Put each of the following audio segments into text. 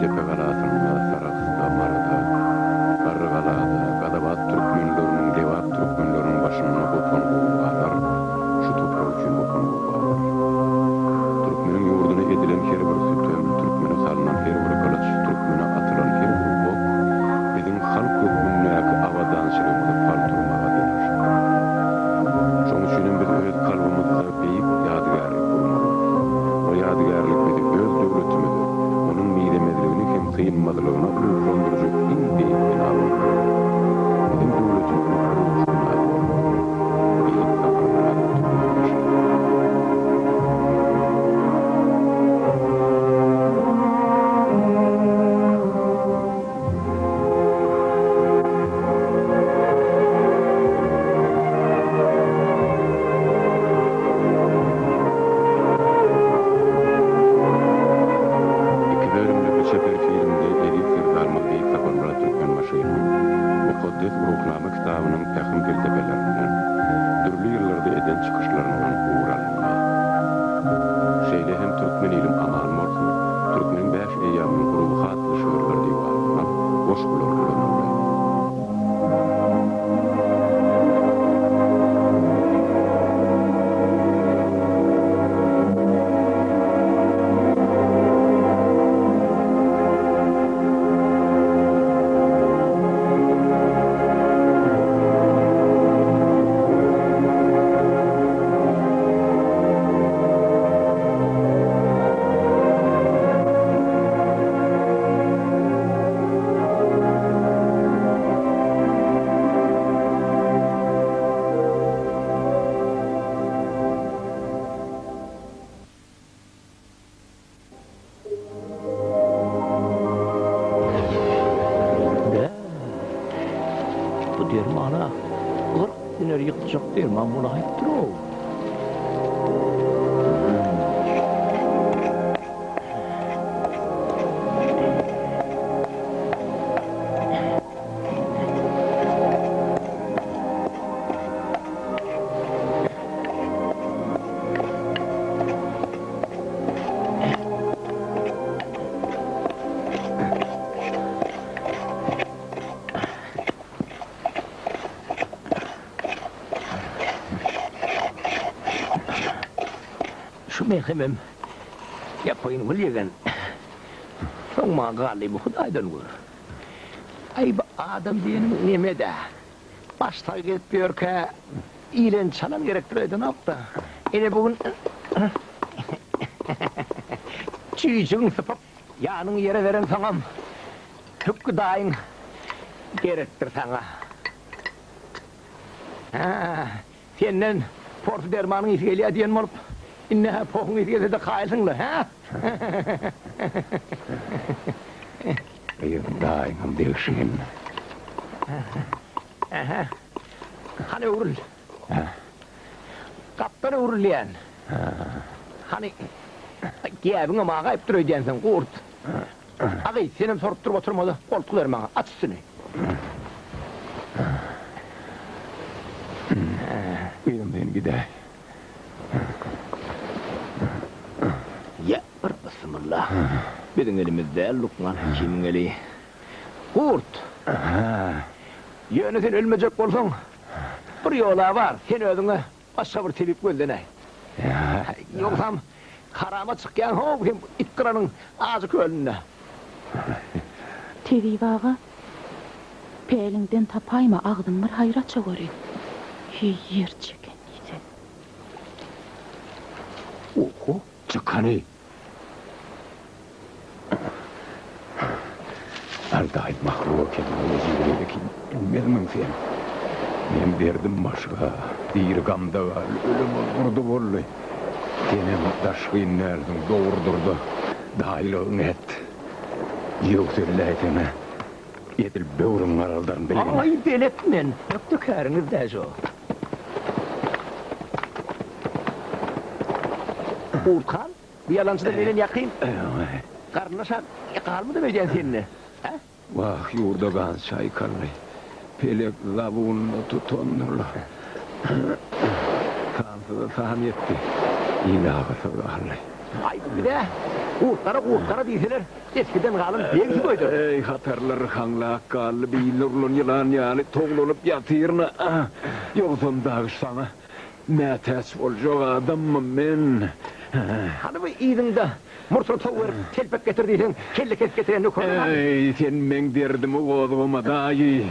Gökdepe galasynda, Sarahsda, Maryda, Garrygalada, Gazawat türkmenleriniň, Lebap türkmenleriniň başynda gopan gowgalar şu toprak üçin gopan gowgalar. Türkmeniň ýurduna edilen her bir sütem, türkmene salnan her bir gylyç, türkmene atylan her bir ok biziň halk hökmündäki abadançylygymyzy pal turmaga synanyşykdyr. Şoň üçinem biz öz kalbymyzda beýik ýadygärlik gurmalydyrys. O ýadygärlik bizi öz döwletimize, onuň mizemezligine hem synmazlygyna ruhlandyrjak iň beýik bina bolmalydyr. Biziň döwletimiziň gurluş binasy bolmalydyr. Beýik Saparmyrat Türkmenbaşy. Iki bölümli bu çeper filmde eziz Serdarymyz Beýik Saparmyrat Türkmenbaşynyň Mukaddes Ruhnama kitabynyň pähim-pelsepelerinden, dürli ýyllarda eden çykyşlaryndan ugur alyndy. Şeýle hem Türkmen ilim aman bolsun, Türkmeniň bäş eýýamynyň ruhy atly şygyrlar diwanyndan goşgular ulanyldy. Bä, bu derman-a 40 diner ýykjak derman bolaýypdyr-ow. Şu melhemem ýapaýyn gul ýegen. Soň maňa galdymy Hudaýdan gör. Aý bu adam diýeniň neme-dä. Baş sag gezip ýörkä iýlen çalan gerekdir öýdenok-da. Ine bu gün çüýjügiň sypyp ýanyňy ýere berensoňam Hükgi daýyň gerekdir saňa. Hä, senden porsy dermanyň ysy gelýär diýen bolup, indi-hä pohuň ysy gelse-de kaýylsyň-la, hä? Gyz daýyňam degişgen. Ähä. Hany öwrül. Gapdal öwrülýän. Hany gäbiňem agaýypdyr öýdýänsiň, gurt. A gyz, senem sorup durup oturma-da, goltgy ber maňa, aç üstüni. Gyzym sen gidäý. Ýa bir bysymylla. Biziň elimiz däl, lukman hekimiň eli. Gurt! Ýöne sen ölmejek bolsaň, bir ýol-a bar, sen özüňe başga bir tebip gözlenäý. Ýogsam, harama çykýaň how sen bu it gyranyň ajy kölünde. Tebip aga, päliňden tapaýma, agzyň bir haýyr açaweri. Heý, ýer çeken diýseň. Oho, çyk hany. Aldaýyp mahluk ekeniň, ejizlik eken, bilmezmiň sen? Men derdim başga, diri gamda galdy, ölem ol durdy boldy. Senem daşgyn dälsiň, dogrudyr-da, daýylygyňy et. Ýöwselläýseň-ä, edil böwrüňi garaldaryn, bilgin. Aý, belet men, ökde käriňiz-dä şo. Gurt han, bu ýalançyda menden ýakyn garyndaş-a galmadam öýdýän sende, hä? Wah, ýurda gan çaýkaldy. Pelek zabunyna tutandyr-la. Sansyza san ýetdi. Il agysy galdy. Aý, biz-ä Gurtgara, Gurtgara diýseler, esgiden galan begsi goýdur. Eý, hatarlar haňlap galdy, biline urlan ýylan ýaly towlanyp ýatyryn-a. Ýogsam dagy saňa mätäç boljak adammy men? Hany bu yzyňda murtuny tow berip, telpek getir diýseň, kelle kesip getirýän nökerler hany? Eý, sen meň derdimi gozgama, daýy.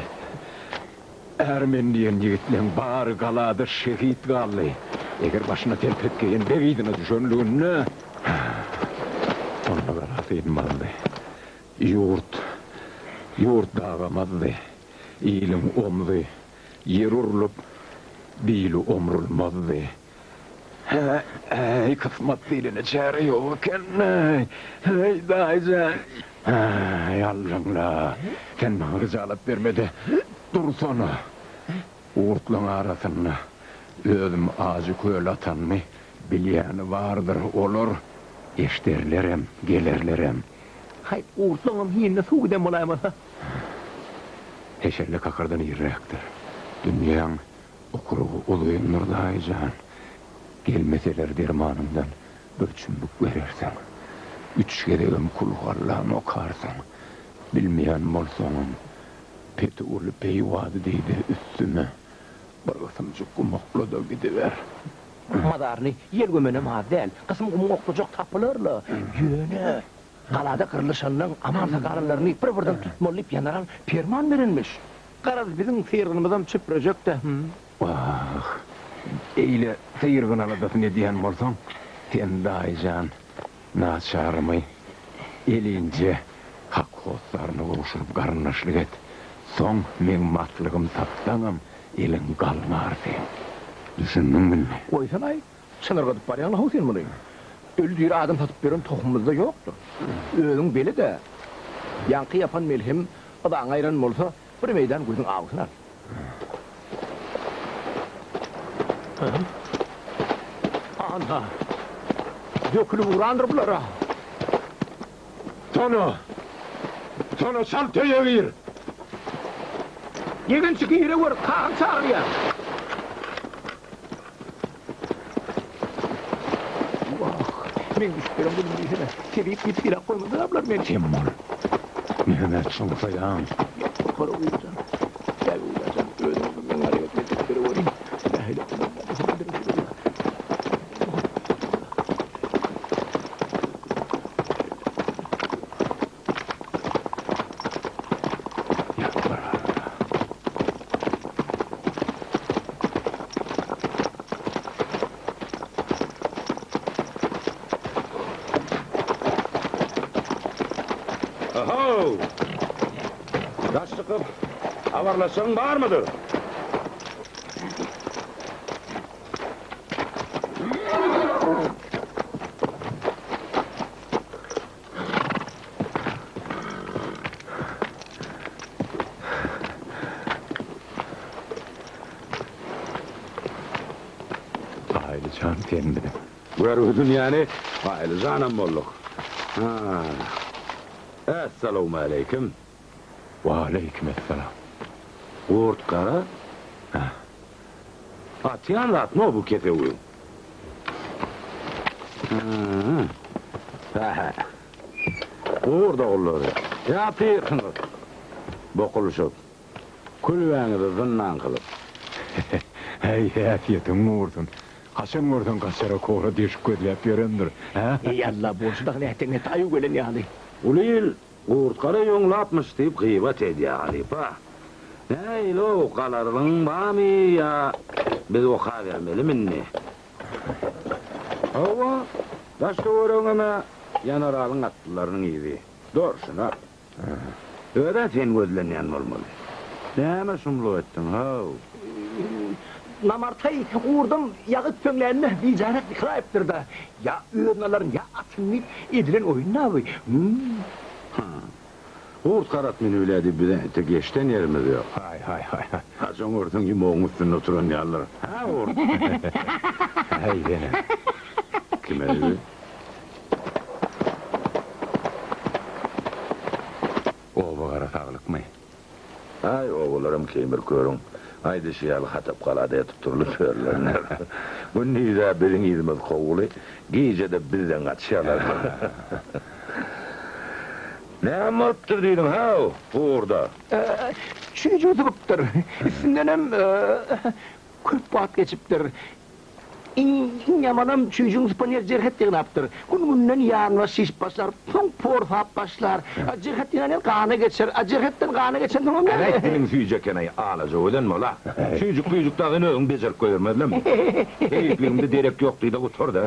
Är men diýen ýigitleň bary galada şehit galdy. Eger başyna telpek geýen beg yzyna düşenliginde, onda gala synmazdy. Ýurt, ýurt dagamazdy. Iliň omzy ýer urlup, bili omrulmazdy. Hä-äý, kysmat diýlene çäre ýok eken. Häý, daýy jan. Häý, Allaň-la, sen maňa gyjalat berme-de, dursana. Gurtlaň arasynda özüm ajy köl atanymy bilýäni bardyr, olar eşderlerem, gelerlerem. Haý, gurtlaňam hinine suw giden bolaýmasa. Heşelle kakardan irräkdir. Dünýäň Okrugy uzyndyr daýy jan. Gelmeseler dermanyňdan bir çümmük berersiň. Üç gezegem kulhallany okarsyň. Bilmeýän bolsaňam, peti uly peýwady diý-de üstüme bir gysymjyk gum okla-da gidiber. Mazaryny ýel gömenem az däl. Gysym gumuň oklajak tapylar-la. Ýöne, galada gyrlyşanlaň aman-sag galanlaryny bir-birden tutmaly diýip ýanaral perman berenmiş. Garaz, biziň syrgynymyzam çüprejek-dä, hüm. Wah, eýle syrgyn aladasyny edýän bolsaň, sen daýy jan, naçarymy elinje hak hossaryna gowşuryp garyndaşlyk et. Soň meň maslygym satsaňam eliň galmar seň. Düşündiňmi indi? Goýsanaý, çynyrgadyp barýaň-la-how sen muny. Öli-diri adam satyp ýören tohumymyzda ýokdur. Özüň bele-dä. Ýaňky ýapan melhem yzaňy aýran bolsa, Bir meýdan gözüň awusyny al. Ana, dökülip ugrandyr bular-a. Sona! Sona, çalt öýe gir! Ýegençi girewür, kakaň çagyrýar. Wah, meň düşüp ýören günüm diýsene. Tebip diýip sylap goýmazlar-a bular meni. Sem bol. Näme çyňsaýaň? Ýapyk uýjan. Gel uýjan, özüň meň garyp edip berewerin. Nähili Ho-how! Daş çykyp, habarlaşjagyň barmydyr? Baýly jan senmidiň? Görgi dünýäni Baýly janam bolduk. Ha. Essalawmaleýkim. Waleýkim essalam. Gurt gara? Hä. Atýan zatmy bu kesewiň? Hä-hä. Gurt ogullary, ýatyrsyňyz bokulyşyp, külbäňizi zyndan kylyp. Häý, häsiýetiň gursun. Haçan görseň gaçara kora deşik gözläp ýörendir, hä? Eý, Alla, bolşy dagy nätseň nätdi, aýuw gelen ýaly. Uly il Gurt gara ýoňlapmyş diýip gybat edýär halypa. Nähili-ow, galarlygyň barmy ýa biz okabermelimi indi? Hawa, daş-töweregiňem-ä ýanaralyň atlylarynyň yzy. Dorşuna. Öz-ä sen gözlenýän bolmaly. Näme şumluk etdiň, how? Namartaý gurdam ýagy tüpeňlände bijarak ýykylaýypdyr-da. Ýa özüni alaryn, ýa atyny diýip edilen oýun-da bu. Hä. Gurt garat münübilä diýip bize entek eşden ýerimiz ýok. Haý, haý, haý, haý. Haçan görseň ýumagyň üstünde oturan ýalydyr. Hä, Gurt? Häý, senem. Kime diýdi? Oba gara saglykmy? Aý, obalaram Keýmir körüň. Aýdyşy ýaly Hatapgalada ýatyp durly pörlenler. Gündiz-ä biziň yzymyz kowuly, gije-de bizden gaçýarlar. Näme bolupdyr diýdiň, how, gurda? Çüýjügi sypypdyr. Üstündenem köp wagt geçipdir. Iň ýamanam çüýjügiň sypan ýeri jerhet ýygnapdyr. Gün-günden ýanbaş şişip başlar, soň porsap başlar. A jerhet ýygnan ýer gana geçer. A jerhetden gana geçensoňam näme? Äläý, diliň süýji eken-aý, alaja ölen bol-a. Çüýjük-püýjük dagyny özüň bejerip goýbermezlemi? Tebipligiňde derek ýok diý-de gutar-da.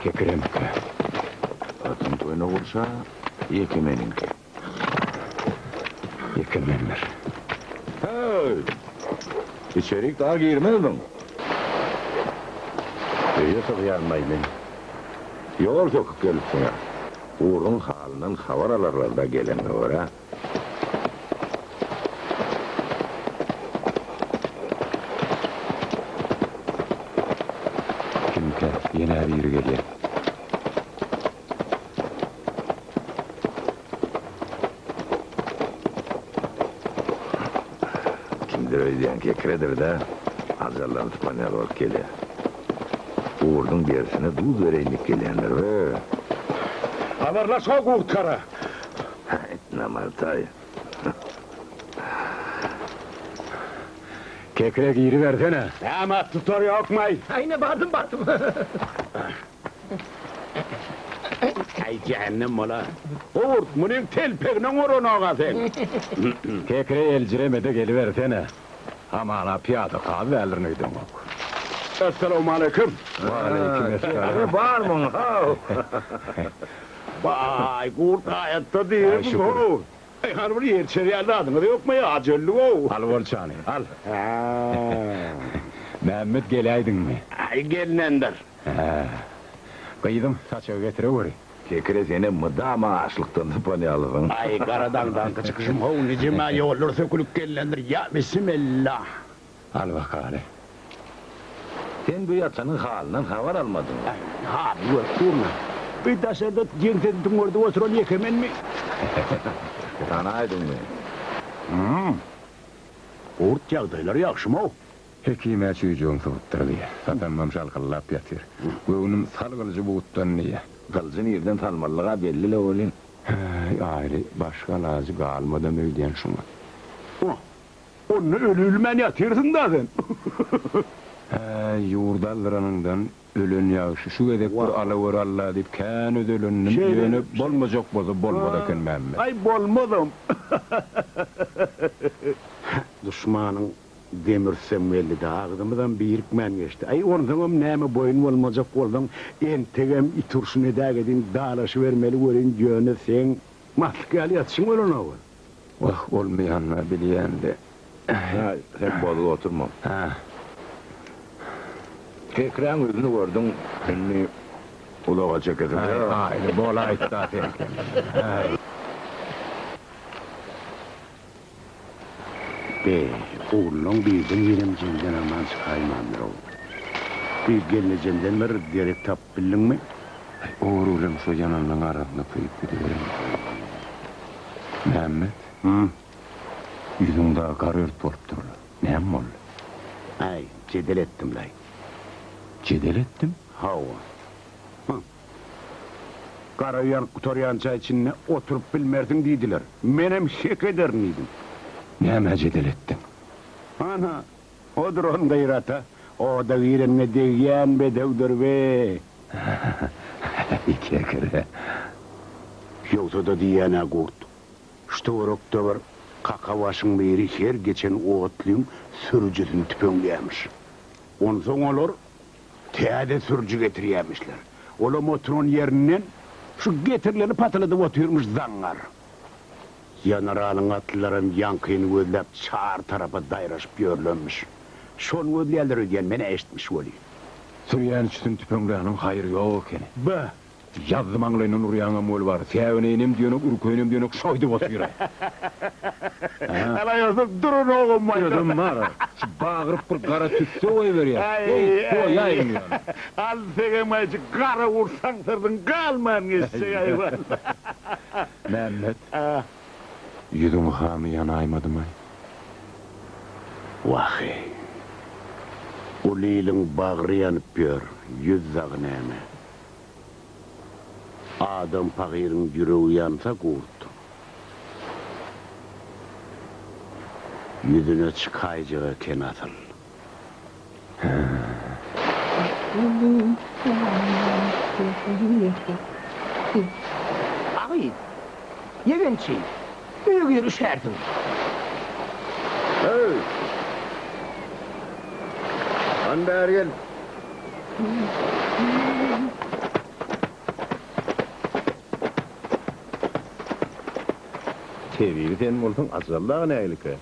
Kekiremika. Atyň toýuna gurşa. Ýeke meniňki. Ýeke mendir. Heý! Içerik dagy girmezmiň? Öýe sygýanmaý men. Ýol söküp gelipsiň-ä. Gurduň halyndan habar alarlar-da geleniňe görä. Kimkä? Ýene biri gelýär. Kimdir öýdýän kekredir-dä, ajaldan sypan ýaly bolup gelýär. Gurduň derisine duz bereýin diýip gelýändir, be! Habarlaş-how Gurt gara! Häýt, namartaý! Kekre giribersene! Näme, tutar ýokmaý? Aýna, bardym, bardym. Aý jähennem bola. Gurt, munyň telpegine oranok-a seň. Kekre eljireme-de gelibersene. Hamana pyýada gaz däldirin öýdeňok. Essalawmaleýkim. Waleýkim essalam. Barmyň, how? Baý, Gurt haýatda dirimiň, how? Aý, hany bir ýer çerýän zadyňyz ýokmy, aç öldük-ow. Al bolçany, al. Mämmet geläýdiňmi? Aý, gelnendir. Hä. Gyzym, saçagy getireweri. Kekre senem mydama açlykdan sypan ýalysyň. Aý, gara daňdanky çykyşym how, nijeme ýollar sökülip gelnendir, ýa bisimella. Al bakaly. Sen bu ýatanyň halyndan habar almadyň. Aý, halyny görüp durun-a. Bu daşarda ýeňsesini tüňňerdip oturan ýeke menmi? Tanaýdyňmy? Hum. Gurt ýagdaýlary ýagşym-ow. Hekim-ä çüýjügiň sypypdyr diýýä. Satanymam şalkyldap ýatyr. Göwnüm sal gylyjy butdan diýýä. Gylyjy nirden salmalydyg-a belli-le welin. Häý, aýry, başga alajy galmadam öýdýän şuňa. Wah, onda öli-ölmän ýatyrsyň-da sen. Häý, ýurdy aldyranyňdan ölen ýagşy. Şu gezek bir alaweri Alla diýip kän özelendim. Ýöne bolmajak bolsa bolmaz eken Mämmet. Aý, bolmazam. Duşmanyň Demir üstem geldi-de, agzymyzam birikmän geçdi. Aý, onsoňam näme boýun bolmajak bolsaň, entegem it urşuny edägediň, dalaşybermeli welin, ýöne seň maslyk ýaly ýatyşyň bolanok-a. Wah, bolmaýanyny-a bilýän-de. Häý, sen bozup oturma. Hä. Kekräň ýüzüni gördüň, indi uzaga çekesiň ýok. Aý, aýly, bolaýyt-da seňkem. Häý. Be, oglanlaň birden-birem jeňden aman çykaýmandyr-ow. Bi gelnejemden bir derek tapyp bildiňmi? Aý, ogry bilen şo ýananlaň arasynda köýüp gidiberin. Mämmet? Hü? Ýüzüň dagy garört bolup dur-la. Näme boldy? Aý, jedel etdim-laý. Jedel etdiň? Hawa. Hü. Gara ýanyp gutarýança içinde oturyp bilmersiň diýdiler. Menem hek ederin diýdim. Nämä jedel etdiň? Ana, o duran gaýrata oda gireniňe degýän bedewdir be! Häý, kekre. Ýogsa-da diýýän-ä Gurt, şu töwerekde bir kakabaşyň biri her geçen otlyň sürüjisini tüpeňleýärmiş. Onsoň olar Täze sürüji getirýämişler. Olam oturan ýerinden şu getirileni patyladyp otyrmyş zaňňar. Ýeneralyň atlylaram ýaňkyny gözläp çar tarapa daýraşyp ýörlermiş. Şony gözleýärler öýdýän, men-ä eşitmiş weli. Sürýän üçüsini tüpeňläniň haýry ýok ekeni. Be! Ýazzy maňlaýyndan urýaňam weli bar. Säwineýinem diýenok, ürkeýinem diýenok, şoýdüp otyr-a. Alaýorsa duranogam aýdar. Özem bar-a, şu bagyryp bir gara tüsse goýberýär. Heý, goýaý muny ýöne. Al segem aýjy, gara ursaň syrdyň galman geçjek aýwan. Mämmet, ýüzüň hamy ýanaýmadymaý? Wah-eý. Uly iliň bagry ýanyp ýör, ýüz dagy näme. Adam pahyryň ýüregi ýansa gurt. Ýüzüne çykaýjak eken asyl. Agy, ýegençi, öýe gir üşärsiň. Öý! Hany bäri gel. Tebibi sen bolsaň ajal dagy nägilike?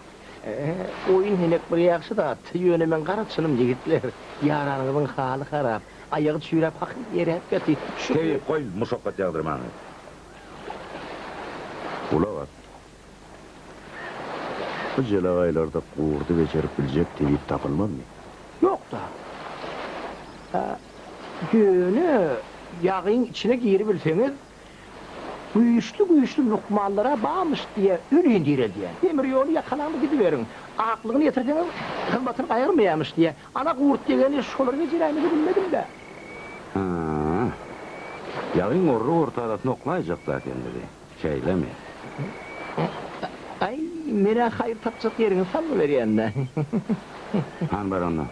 Oýun-henek bir ýagşy zat, ýöne meň gara çynym ýigitler, ýaranyňyzyň haly harap, aýagy çüýräp hakyt eräp ýatyr, şu. Tebip goý muşakgat ýagdyrmaňy. Gulak as. Bu jelagaýlarda gurdy bejerip biljek tebip tapylmazmy? Ýok-da. Ýöne ýagyň içine giribilseňiz, güýçli-güýçli lukmanlar-a barmyş diýýä, ölini direldýän. Demir ýoly ýakalaňda gidiberiň. Aklygyny ýetirseňiz, hyzmatyny gaýgyrmaýarmyş diýýä. Ana gurt degeni şolar bejeräýmese bilmedim-dä. Hä. Ýagyň orruk-ortarasyna oklaýjak-da sen bizi. Şeýlemi? Aý, men-ä haýyr tapjak ýeriňi salgy berýän-dä. Hany bar onda.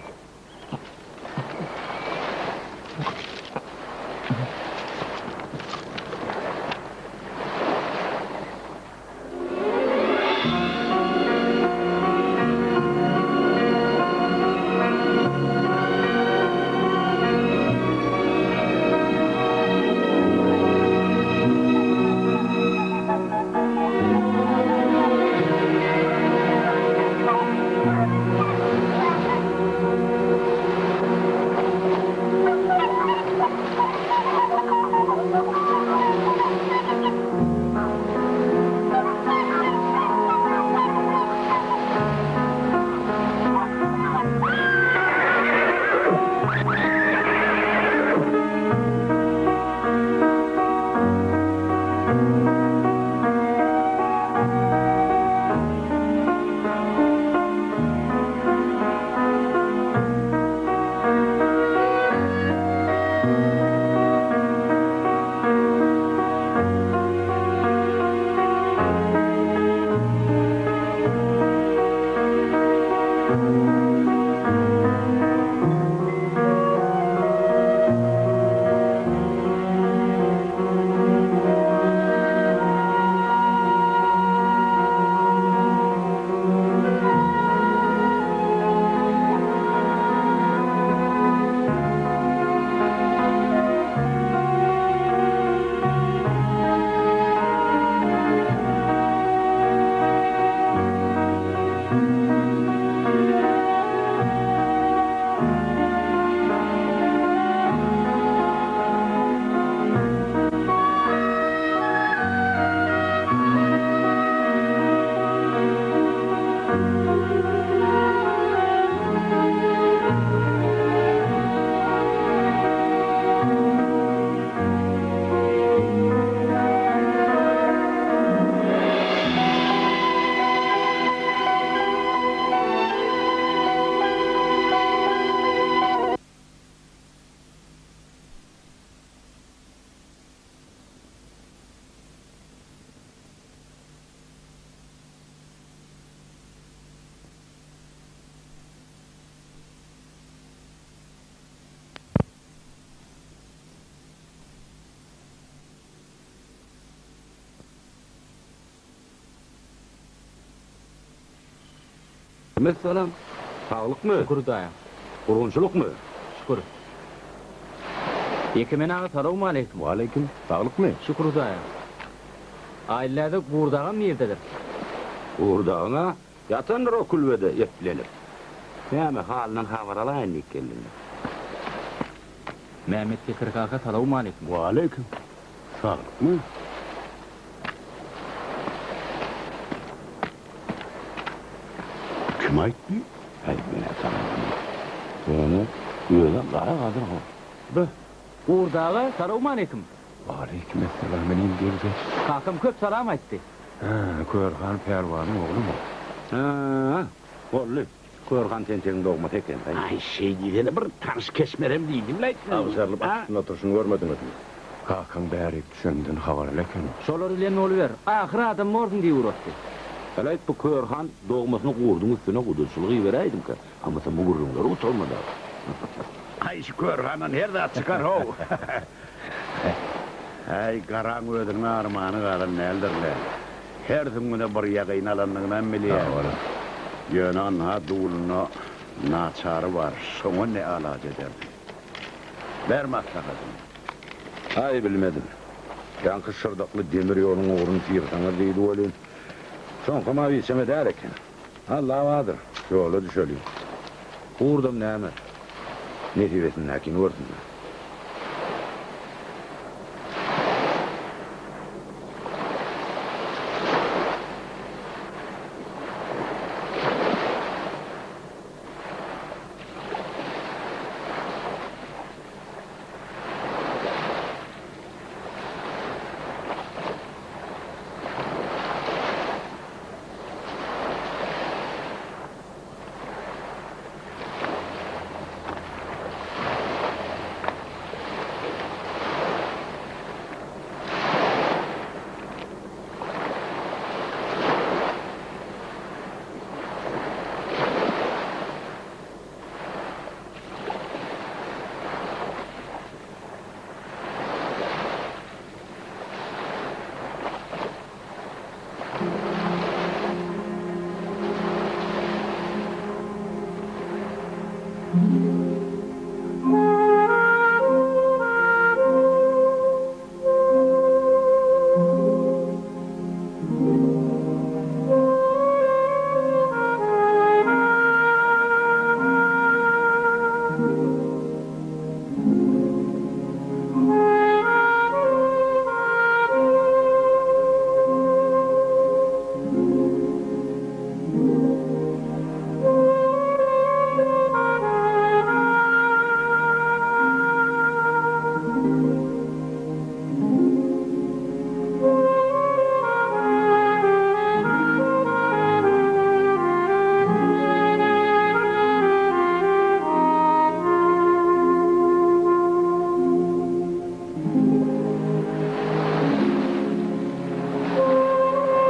Messelam, saglykmy? Şükür Hudaýa. Gurgunçylykmy? Şükür. Ýekemen aga salowmaleýkim. Waleýkim. Saglykmy? Şükür Hudaýa. Aýlyläde Gurdagam nirdedir? Gurdagyň-a ýatandyr o külbede eplenip. Näme, halyndan habar alaýyn diýip geldim. Mämmet Bekir kaka salowmaleýkim. Waleýkim. Saglykmy? Kim aýtdy? Äý, men-ä tanamok. Ýöne özem gara gadyr-how. Be, Gurt aga, salowmaleýkim. Waleýkimessalam, inim, gel geç. Kakam köp salam aýtdy. Hä, Körhan pälwanyň oglumy? Hä, boldy. Körhan tentegiň dogmasy eken-dä. Aý, şeý diýsene, bir tanyş keşmerem diýdim-läý. Agşarylyp at üstünde oturyşyny görmediňizmi? Kakaň bärik düşenden habarly eken. Şolar bilen boluber, ahyr adam borsuň diýip ugratdy. Heleý, bu Körhan dogmasyny gurduň üstüne gudaçylyk iberäýdimkä? Hamysa bu gürrüňler gutarmady. Aý, şu Körhandan her zat çykar how. Äý, garaň özüniň armany galan däldir-le. Her süňňüne bir ýagyny alandygynam bilýär. Ýöne ynha dulunda naçary bar, şoňa ne alaç ederdi? Ber maslahatyňy. Aý, bilmedim. Ýaňky şyrdakly demir ýoluň ugruny syrsaňyz diýdi welin, şoňkam-a biçeme däl eken. Alla bardyr, ýola düşeliň. Gurdam näme, nesibesindäkini görsün-dä.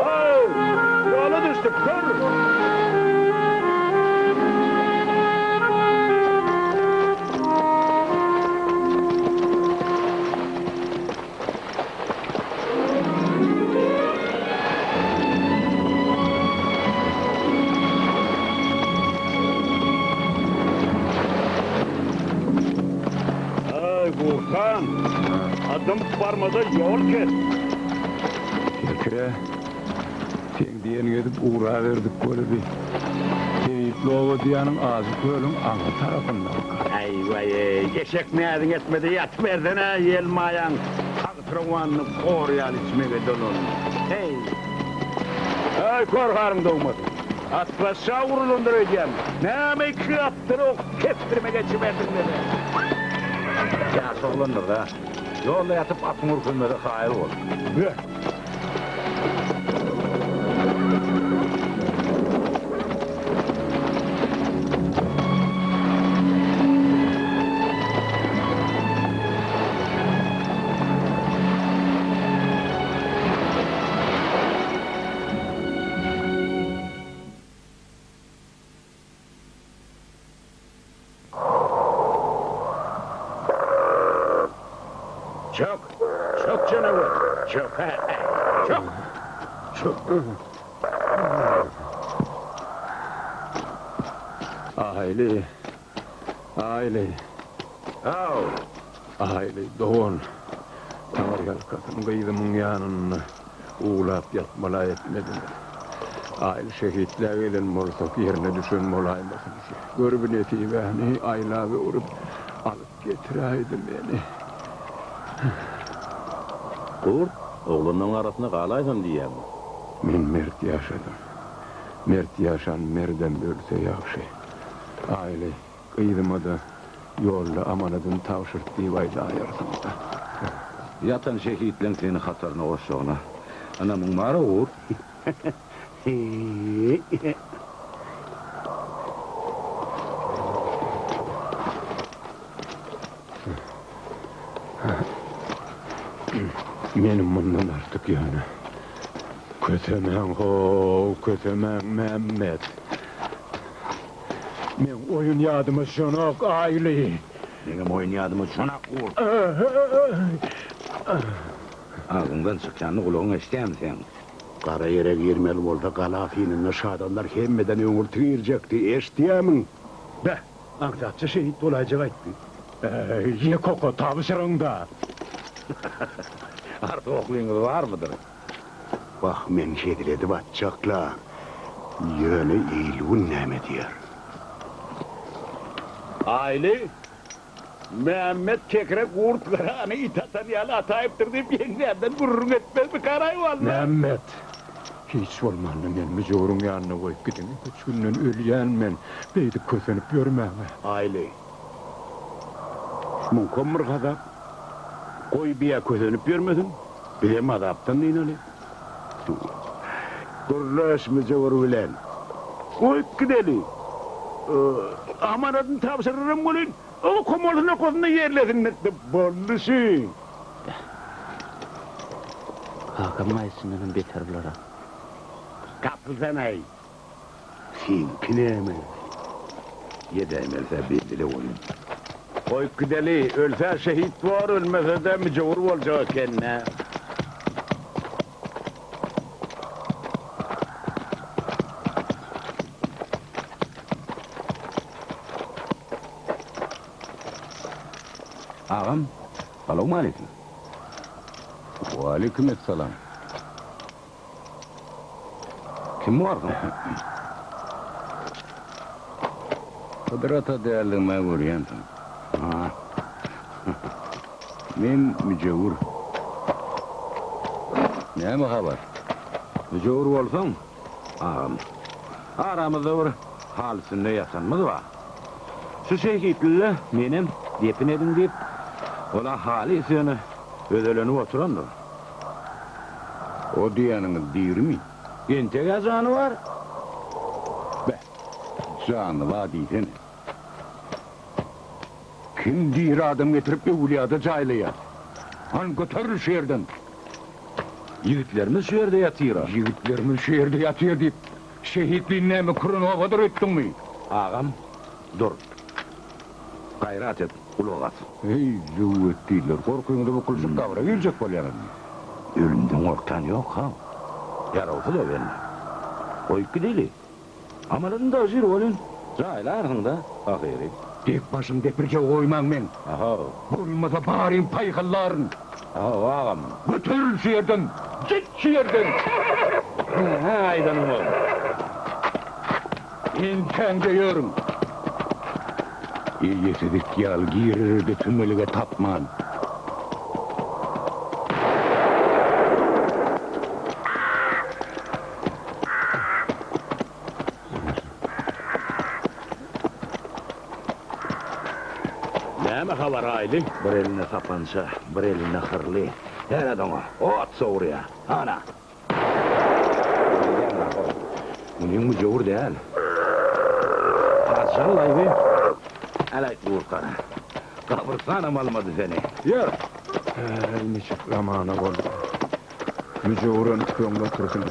Haw, ýola düşdük, tur! Aý, Gurhan, adym barmada ýol kes. Kekre, seň diýeniňi edip ugraberdik weli bi. Tebipli oba diýýäniň Ajy kölüň aňry tarapyndaka. Aý, waý-eý, eşek näziň etmedi, ýatybersene, ýelmaýaň tagtyrowanyny hor ýaly içmege dolandy. Heý! Aý, körharyň dogmasy. Atbaşa urulandyr öýdýän. Näme iki gapdaly ok kepdirme geçiberdiň meni. Ýaş oglandyr-da. Ýolda ýatyp atyň ürkülmese kaýyl bol. Beh! Çök! Çök janawer! Çök hä-äý! Çök! Çök! Aýly! Aýly! Haw! Aýly dogan! Taňryýalkasyn gyzymyň ýanynda uwlap ýatmala etmediler. Aýly şehitlä gelen bolsak ýerine düşen bolaýmasyn şu. Görbi nesibäni aýlap öwrüp alyp getiräýdi meni. Gurt, oglanlaryň arasynda galaýsam diýýäňmi? Men mert ýaşadym. Mert ýaşan merdem ölse ýagşy. Aýly, gyzyma-da ýolda amanadyny tabşyrt diýip aýdaýarsyň-da. Ýatan şehitleň seni hataryna goşjagyna ynamyň bar-a, Gurt? Meni mundan artyk ýöne kösemäň how, kösemäň Mämmet. Meň oýun ýadyma düşenok, Aýly. Meňem oýun ýadyma düşenok, Gurt. Agzyňdan çykýanyny gulagyň eşidýärmi seň? Gara ýere girmeli bolsa gala synynda şadamlar hemmeden öňürti girjekdi, eşidýärmiň? Beh, aňsatja şehit bolaýjak aýtdy. Äý, ýek oka tabşyryň-da. Artyk oklyňyz barmydyr? Wah, men hezil edip atjak-la. Ýöne il-gün näme diýer? Aýly, Mämmet kekre gurt gyrany it atan ýaly ataýypdyr diýip ýeňňämden gürrüň etmezmikaraý walla. Mämmet, hiç bolmanda meni müjewüriň ýanyna goýup gidiň, üç günden ölýän men, beýdip kösenip ýörmäň-ä. Aýly, muňkam bir gazap, goý biýä kösenip ýörmesin, bizem azapdan dynaly. Gürleş müjewür bilen. Goýup gideli. Amanadyny tabşyryram welin, okamalysyn okasyn-da ýerlesinler. Boldy şü. Kakamyň aýdyşyndanam beter bular-a. Gapylsanaý. Seňki näme? Ýedäýmelse bendile welin. Goýup gideli. Ölse şehit bor, ölmese-de müjewür boljak eken-dä. Agam, salowmaleýkim. Waleýkim essalam. Kim barsyň? Hydyr ata däldigime görýänsiň. Ha. Men müjewür. Näme habar? Müjewür bolsaň, agam, aramyzda bir hal üstünde ýatanymyz bar. Şu şehitli-le menem depin ediň diýip, ol-a halys ýöne özelenip oturandyr. O diýýäniňiz dirimi? Entek-ä jany bar. Beh, jany bar diýsene. Kim diri adam getirip öwülýada jaýlaýar? Hany göteril şu ýerden! Ýigitlerimiz şu ýerde ýatyr-a. Ýigitlerimiz şu ýerde ýatyr diýip, şehitliň näme küren obadyr öýtdüňmi? Agam, dur. Gaýrat et, gulak as. Eý, zöwwet diýdiler. Gorkyňyza bukulyşyp gabra girjek bolýaňyzmy? Ölümden gorkýan ýok, haw. Ýarawsyz-a bende. Goýup gideli. Amaladyň daşyr welin, jaýlarsyň-da ahyry. Dek başym depirje goýmaň meň. Ahaw. Bolmasa baryň paýhallaryn. Ahaw, agam. Göteril şu ýerden, git şu ýerden! Hä, aýdanyň bolsun. Entäňde ýörüň. Eýesiz it ýaly girer-de tümelige tapman. Näme habar, Aýly? Bir elinde sapança, bir elinde hyrly. Seret oňa, ot sowurýar. Ana! Bilýäň-ä, munyň müjewür däl. Patyşaly bi. Äläýt gurtgara. Gabrystanam almady seni. Ýör! Äý, niçik zamana boldy. Müjewürem tüpeňli otursyn.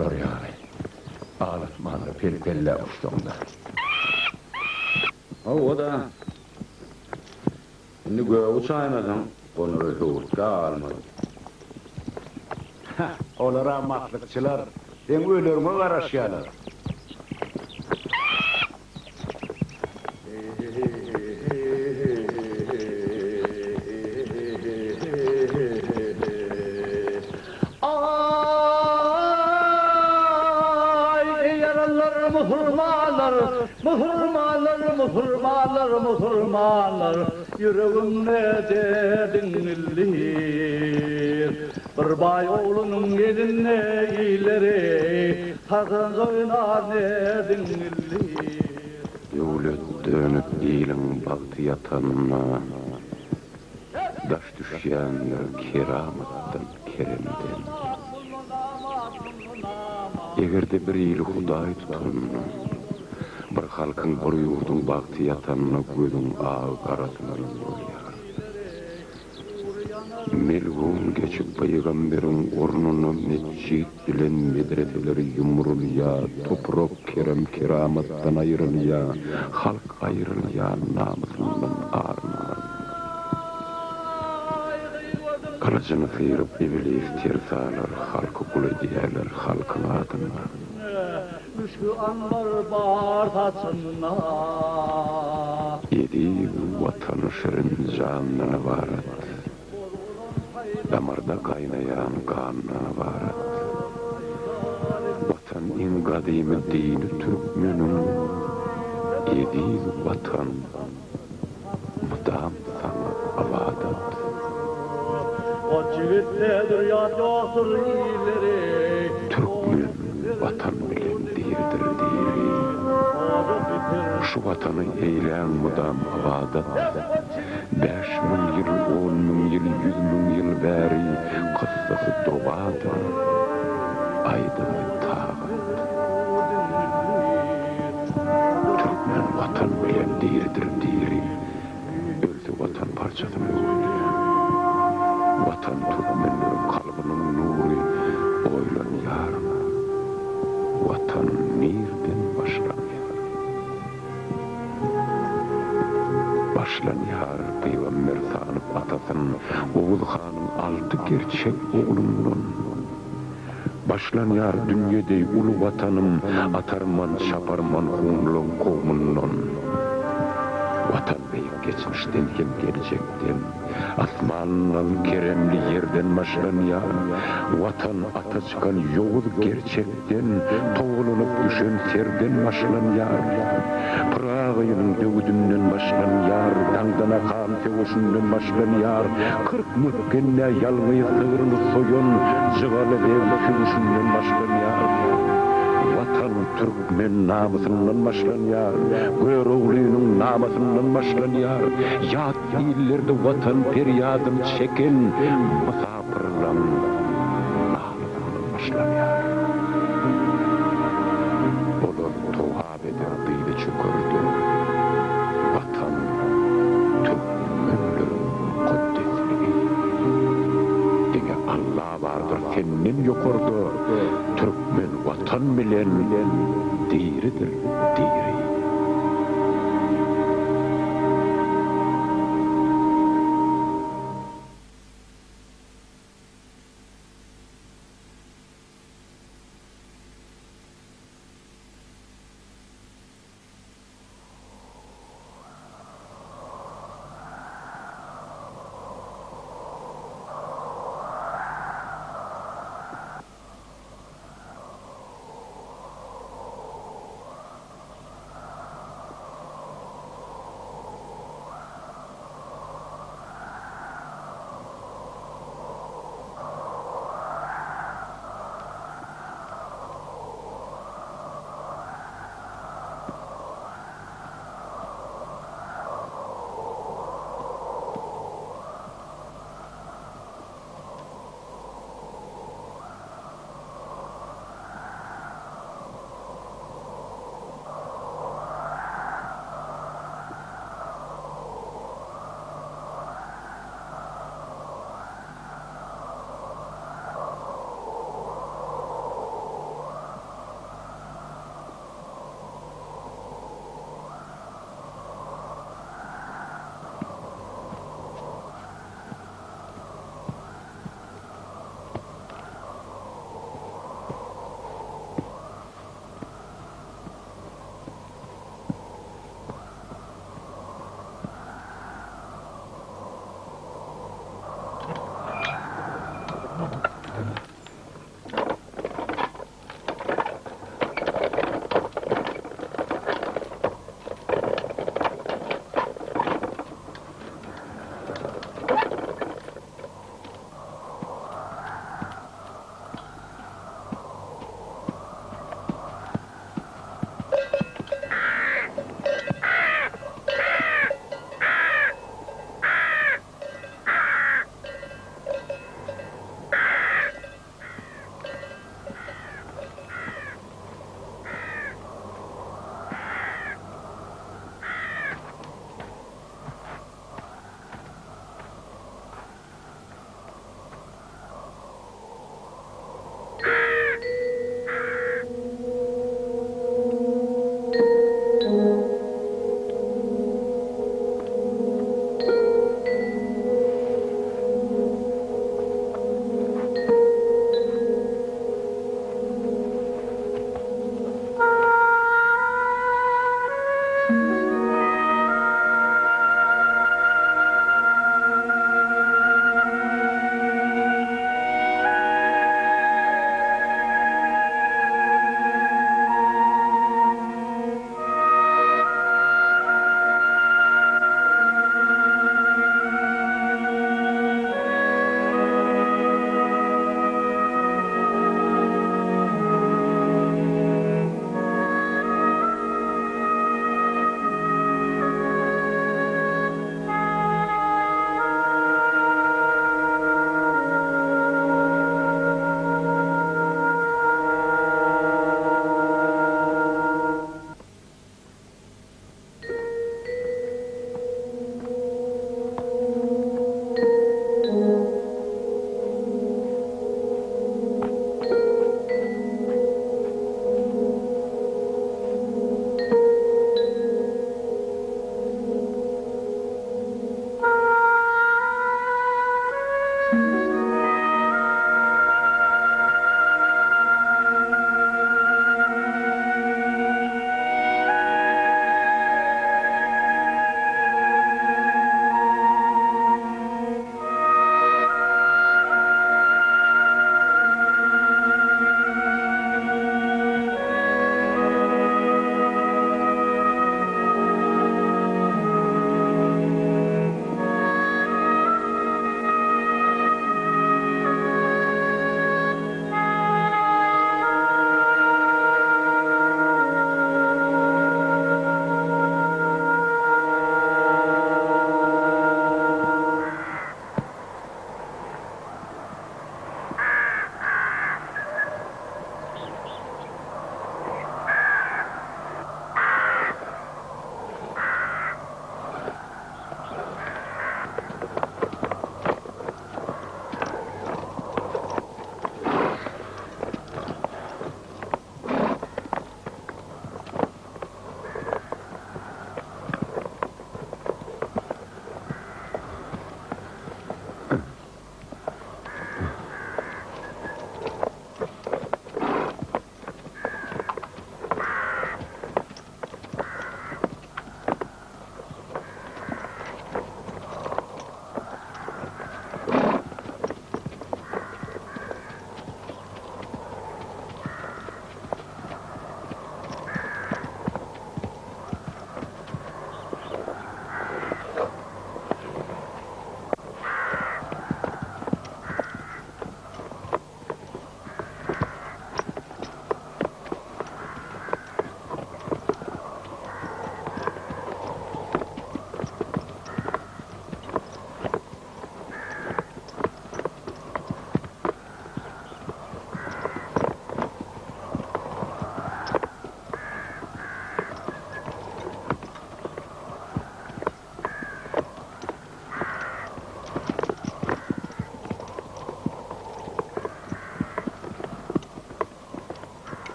Şular ýaly. Aglatmandyr pel-pelläp uçsaň-da. Hawa-da. Indi gögi çaýmasaň, gonara höwürtge galmaz. Heh, olar-a maslykçylar. Seň öleriňe garaşýarlar. Aý, eý ýaranlar, musulmanlar, Musulmanlar, musulmanlar, musulmanlar, Ýüregimde derdiň ildir. Bir baý oglunyň elinde illeri, Sazanç oýnar nerdiň ildir. Döwlet dönüp iliň bagty ýatanyna, Daş düşýändir keramatdan, keremden. Eger-de bir ili Hudaý tutanda, Bir halkyň, bir ýurduň bagty ýatanda Gözüň agy-garasyna ýuwrulýar. Melgun geçip pygamberiň ornuna metjit bilen medreseler ýumrulýar, toprak kerem-keramatdan aýrylýar, halk aýrylýar namysyndan, aryndan. Gylyjyny syryp iblis ter salar, halky gul edýärler halkyň adyna. Müşki-anbar bar saçynda. Eziz Watan şirin jandan ybarat. Damarda gaýnaýan gandan ybarat. Watan iň gadymy dini türkmeniň. Eziz Watan mydam saňa ybadat. Türkmen Watan bilen diridir diri. Şu Watany eýläň mydam ybadat. 5000 ýyl, 10 000 ýyl, 100 000 ýyl bäri kyssasy dogadyr, aýdymy tagat. Türkmen Watan bilen diridir diri, Ölse Watan parçasyna öwrülýär. Watan türkmenleriň kalbynyň nury, Oýlanýaryn, Watan nirden başlanýar? Başlanýar pygamber sanyp atasyn, Oguz hanyň alty gerçek oglundan. Başlanýar dünýe deý uly Watanym, Atarman, çaparman hunlaň kowmundan. Watan beýik geçmişden hem geljekden, Asmandan, keremli ýerden başlanýar. Watan ata çykan ýowuz gerçekden, Togalanyp düşen serden başlanýar. Pyragynyň döwüdinden başlanýar, Daňdanakan söweşinden başlanýar. 40 mekgende ýalňyz sygryny soýan Jygaly beg söweşinden başlanýar. Watan türkmen namysyndan başlanýar, Göroglynyň namasyndan başlanýar. Ýat illerde Watan perýadyny çeken mysapyrlaň nalasyndan başlanýar. Olar togap eder dyzy çökerde, Watan türkmenleriň mukaddesligi. Diňe Alla bardyr senden ýokarda, Türkmen Watan bilen diridir diri.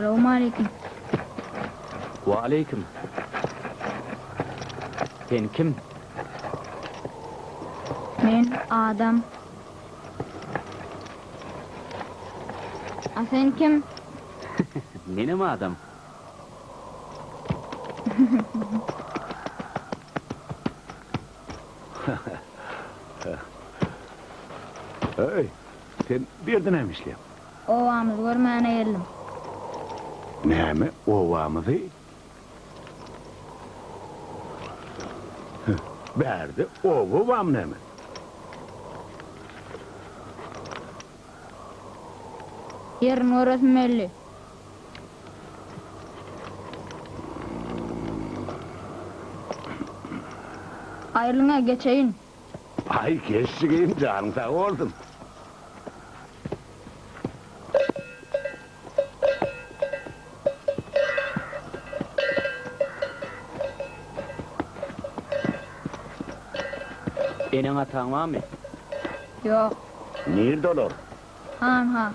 Salowmaleýkim. Waleýkim. Sen kim? Men adam. A sen kim? Menem adam. Eý, sen bu ýerde näme işleýäň? Obamyzy görmäne geldim. Näme, obamyzy? Bärde oba barmy näme? Ýerini göresim geldi. Aýrylyň-a, geçeýin. Aý, geç jigim, janyň sag bolsun. Eneň-ataň barmy? Ýok. Nirde olar? Hanha.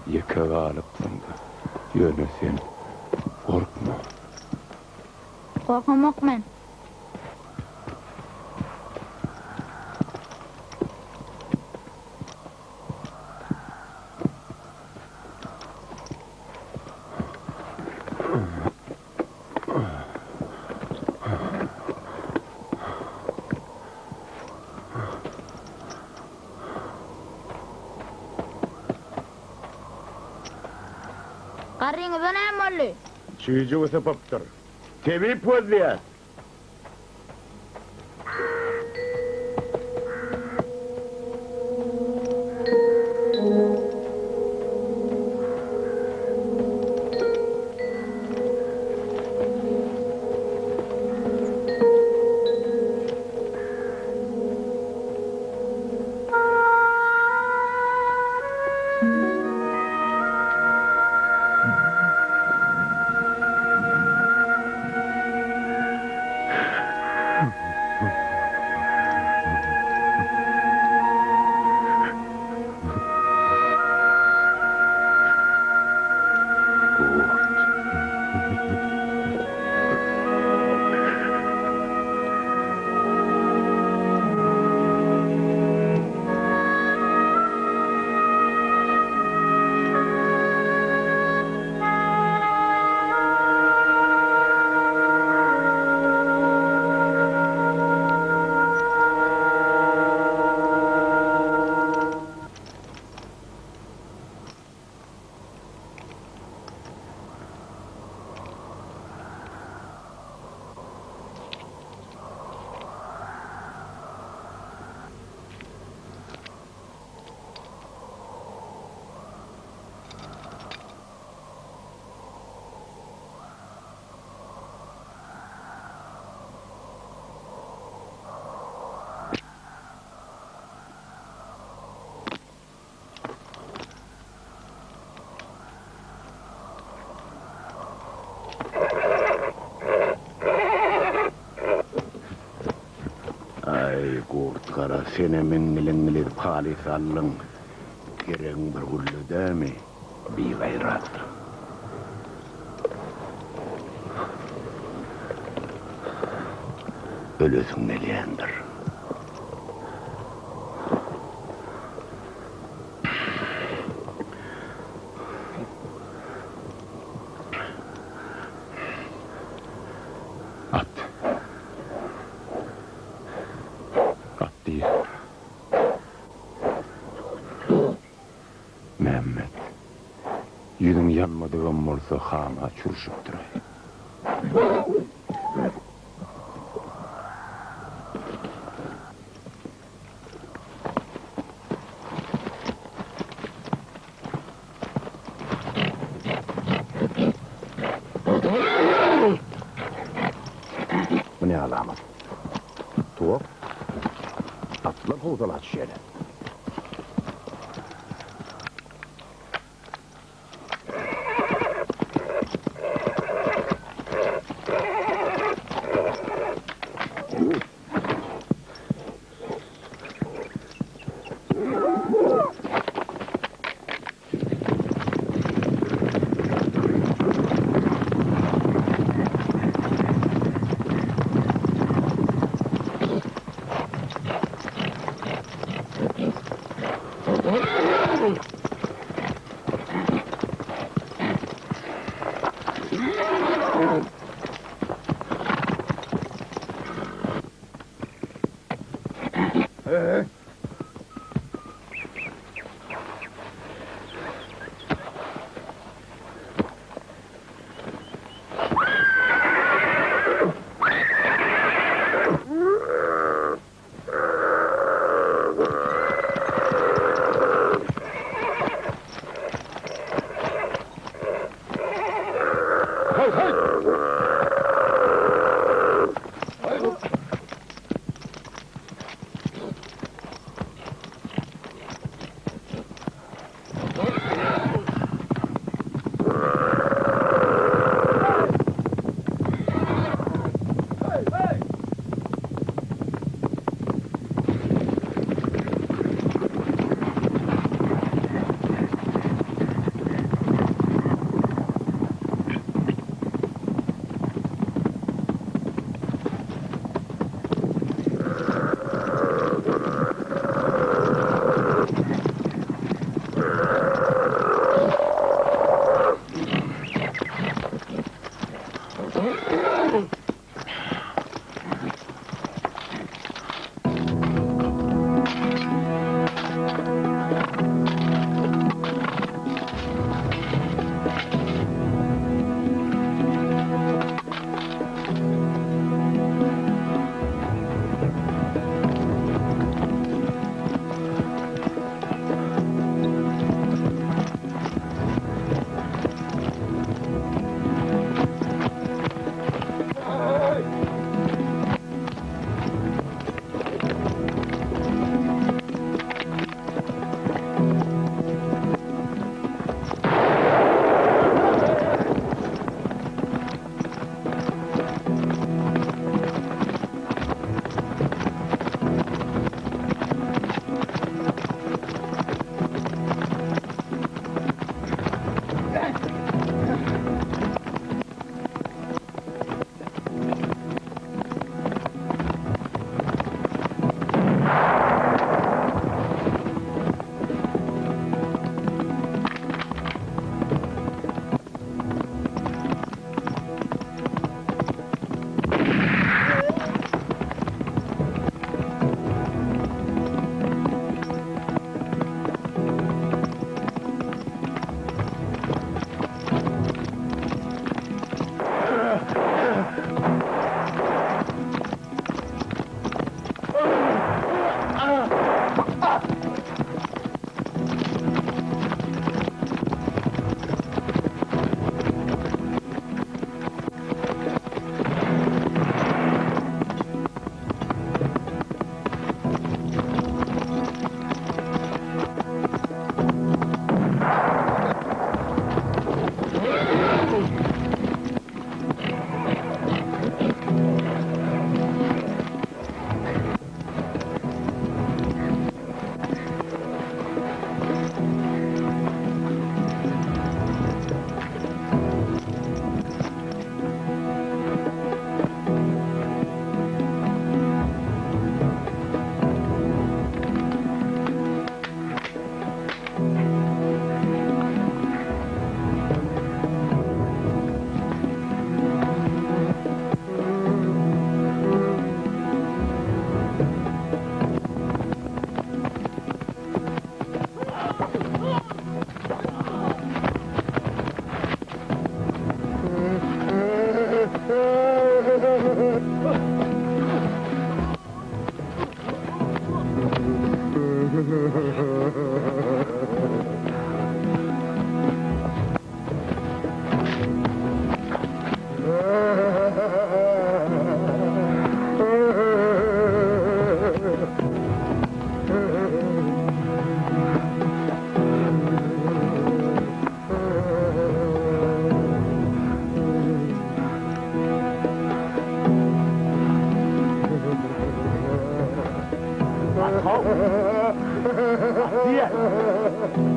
Ýeke galypsyň-da. Ýöne sen gorkma. Gorkamok men. Garryňyza näme boldy? Çüýjügi sypypdyr. Tebip gözleýäs. Aý, Gurt gara, senem iňňil-iňňil edip halys aldyň. Geregiň bir gülle dämi, bigaýrat. Ölesiň gelýändir. At. At diýýär. Mämmet, ýüzüň ýanmadygam bolsa hana çürşüpdir-aý. Bu ne alamat? Tuwak, atlylar howsala düşýärler.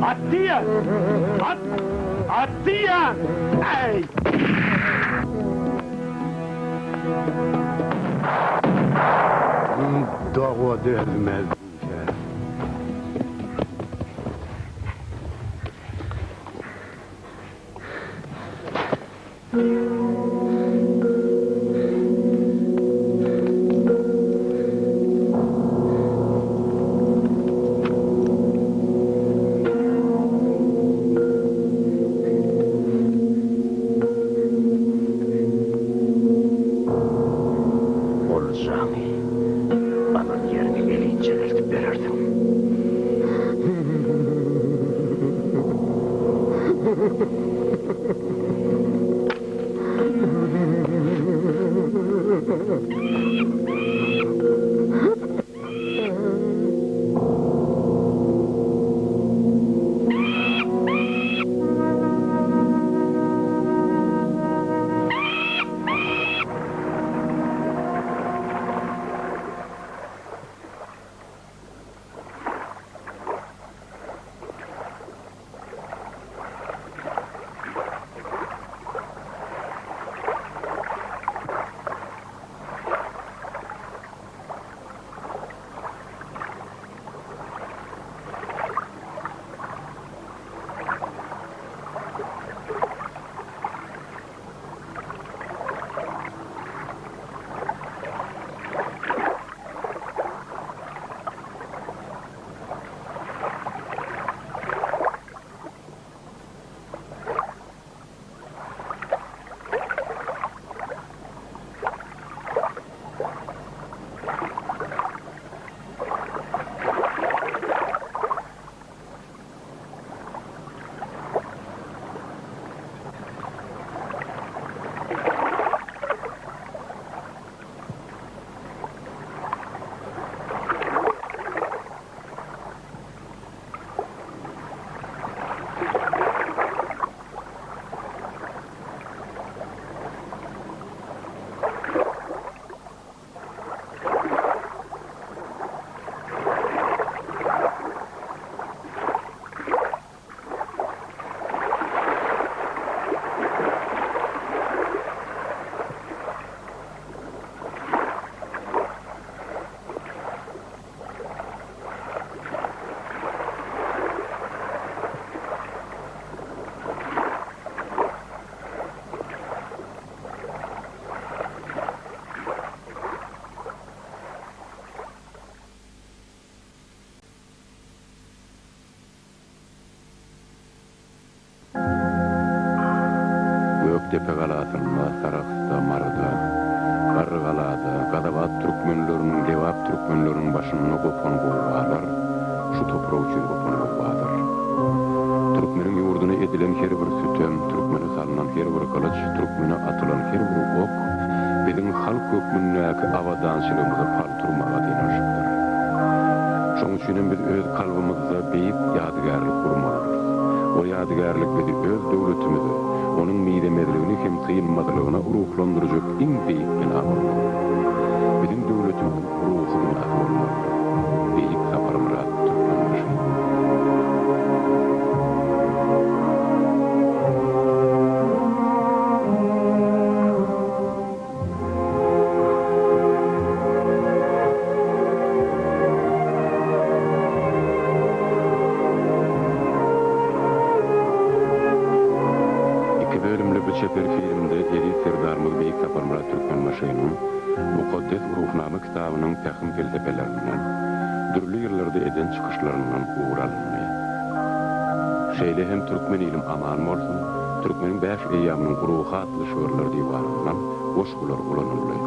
At diýýän! At! At diýýän! Äý! Doga dözmez diýse. Gökdepe galasynda, Sarahsda, Maryda, Garrygalada, Gazawat türkmenleriniň, Lebap türkmenleriniň başynda gopan gowgalar şu toprak üçin gopan gowgadyr. Türkmeniň ýurduna edilen her bir sütem, türkmene salnan her bir gylyç, türkmene atylan her bir ok biziň halk hökmündäki abadançylygymyza palta urmaga synanyşypdyr. Şoň üçinem biz öz kalbymyzda beýik ýadygärlik gurmalydyrys. O ýadygärlik bizi öz döwletimize, onuň mizemezligine hem synmazlygyna ruhlandyrjak iň beýik bina bolmalydyr. Biziň döwletimiziň ruhy binasy bolmalydyr. Beýik Saparmyrat Türkmenbaşy. Iki bölümli bu çeper filmde eziz Serdarymyz Beýik Saparmyrat Türkmenbaşynyň Mukaddes Ruhnama kitabynyň pähim-pelsepelerinden, dürli ýyllarda eden çykyşlaryndan ugur alyndy. Şeýle hem Türkmen ilim aman bolsun, Türkmeniň bäş eýýamynyň ruhy atly şygyrlar diwanyndan goşgular ulanyldy.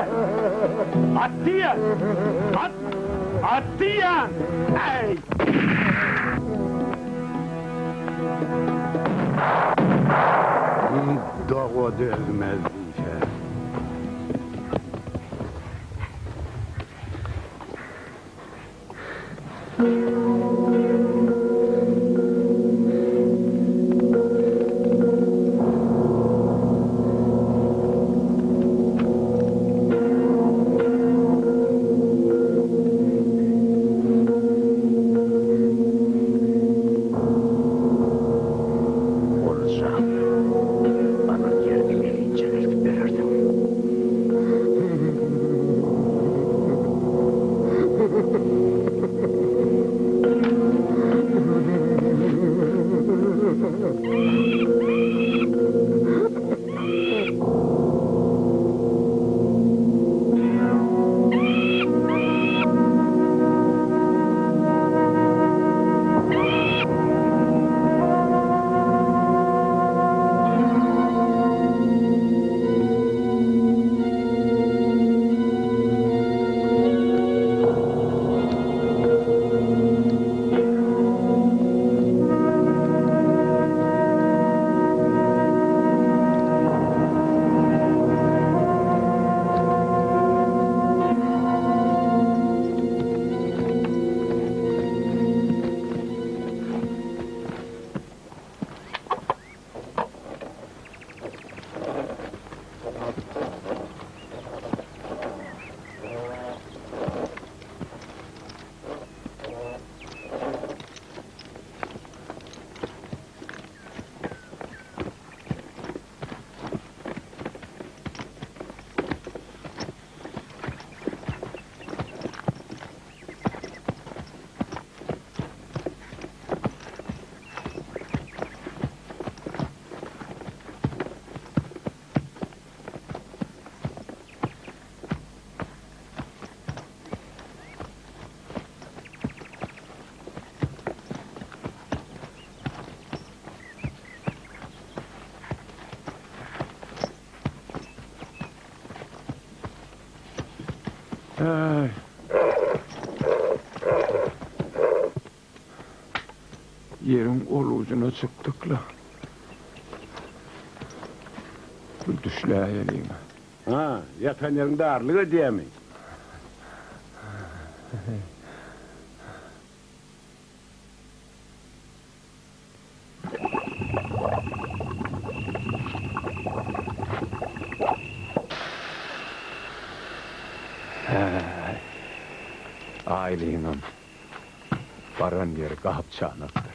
diýýän! At diýýän! At! At diýýän! Äý! Doga dözmez diýse. Boljak. Alan ýeriňe gelinçä eltip berersiň. Ýeriň ol ujuna çykdyk-la. Bir düşläýeliň. Ha, ýatan ýeriň darlyk edýämi? Häý, aýlygyňam baran ýeri gapçanakdyr.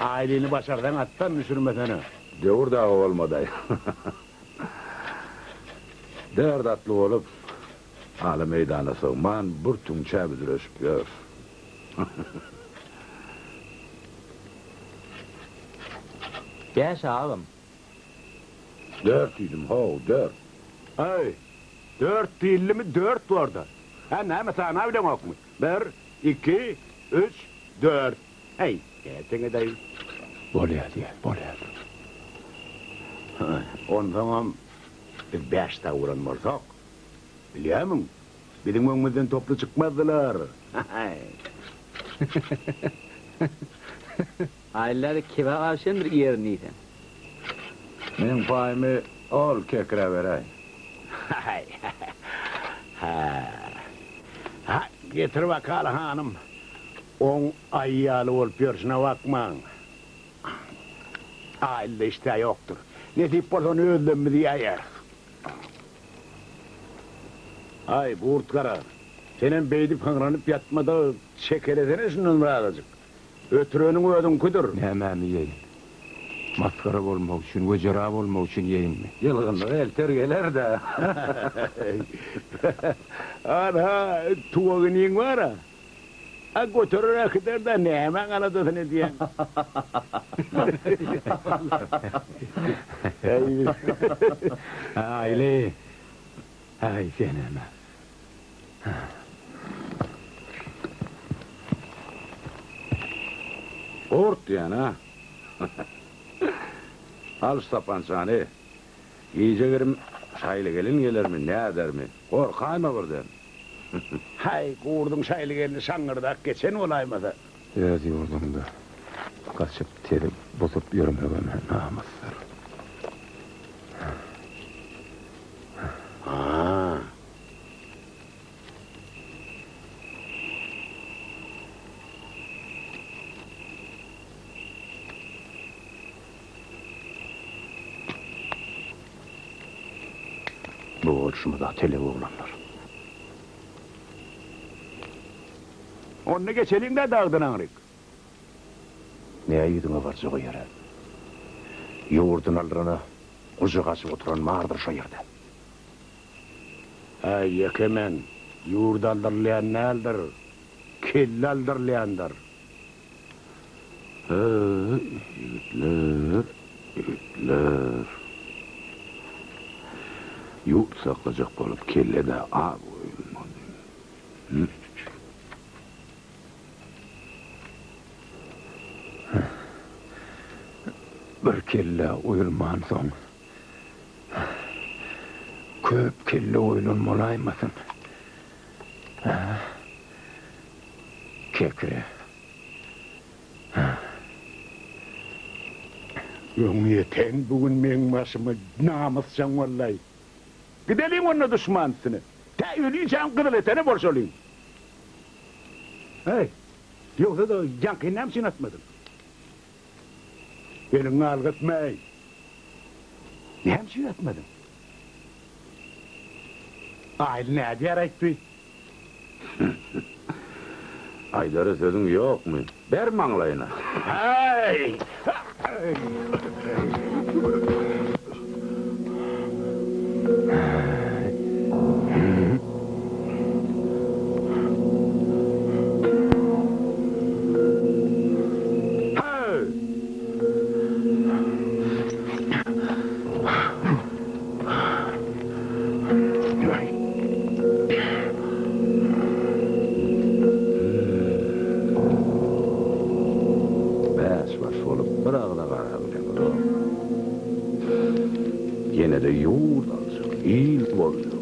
Aýlyny başarsaň atdan düşürmesene. Döwür dagy bolmadaý. Dört atly bolup, ala meýdana sygman bir tüňçä büdreşip ýör. Bäş agam. Dört diýdim, how, dört. Aý, dört diýildimi, dört borda. Hä, näme, sanabileňokmy? Bir, iki, üç, dört. Häý, nätseň-edäý. Bolýa diýýär, bolýa. Onsoňam biz bäş dagy bolan bolsak, bilýärmiň, Biziň öňümizden toply çykmazdylar. Aýlary kebap alyşan bir ýerini diýseň. Meň paýymy ol kekrä beräý. Ha, getir bakaly hanym. Oň aýy ýaly bolup ýörşüne bakmaň. Aýlyda işdä ýokdur. Nesip bolsa ony özlemimiz iýäýeris. Aý, Gurt gara, senem beýdip hyňranyp ýatma-da, çekelesene şundan birazajyk. Ötüreniň özüňkidir. Nämämi iýeýin? Masgara bolmak üçin, wejera bolmak üçin iýeýinmi? Ýylgynlygy elter geler-dä. Ana, tuwak iniň bar-a. A göterer äkider-dä, nämäň aladasyny edýäň? Aýly, aý senem-ä. Gurt diýýän-ä. Al şu sapançany. Gije-girim şaýly gelin gelermi, nädermi, gorkaýma birden. Haý, gurduň şaýly gelni şaňňyrdak geçen bolaýmasa. Öz ýurduňda gaçyp tezip busup ýörmegem namysdyr. Ha. Bu bolşumyz-a telek oglanlar. Onda geçeliň-dä dagdan aňryk. Nä ýüzüňe barjak o ýere? Ýurduny aldyrana gujak açyp oturan bardyr şo ýerde. Äý, ýeke men. Ýurt aldyrylýan däldir, kelle aldyrylýandyr. Heý, ýigitler, ýigitler. Ýurt saklajak bolup kelle-de az goýulmady. Bir kelle goýulmansoň, köp kelle goýlan bolaýmasyn? Hä? Kekre. Öňýeten bu gün meň başyma namysjaň boldaý. Gideliň onda duşman üstüne. Tä ölinçäm gyzyletene bolşalyň. Heý, ýogsa-da ýaňkyny näme üçin atmadyň? Eliňi galgatma-eý. Näme üçin atmadyň? Aýly nädýär aýtby? Aýdara sözüň ýokmy? Ber maňlaýyna. Häý! Bäş baş bolup bir agza garabileňizok. Ýene-de ýurt aljak, il boljak.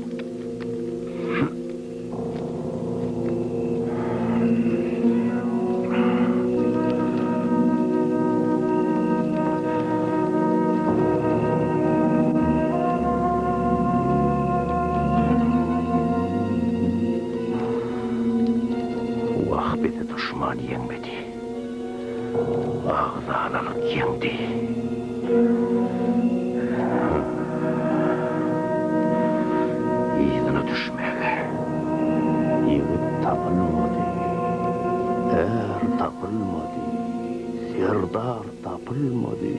Wah bizi duşman ýeňmedi. Agzalalyk ýeňdi. Yzyna düşmäge ýigit tapylmady, är tapylmady, serdar tapylmady.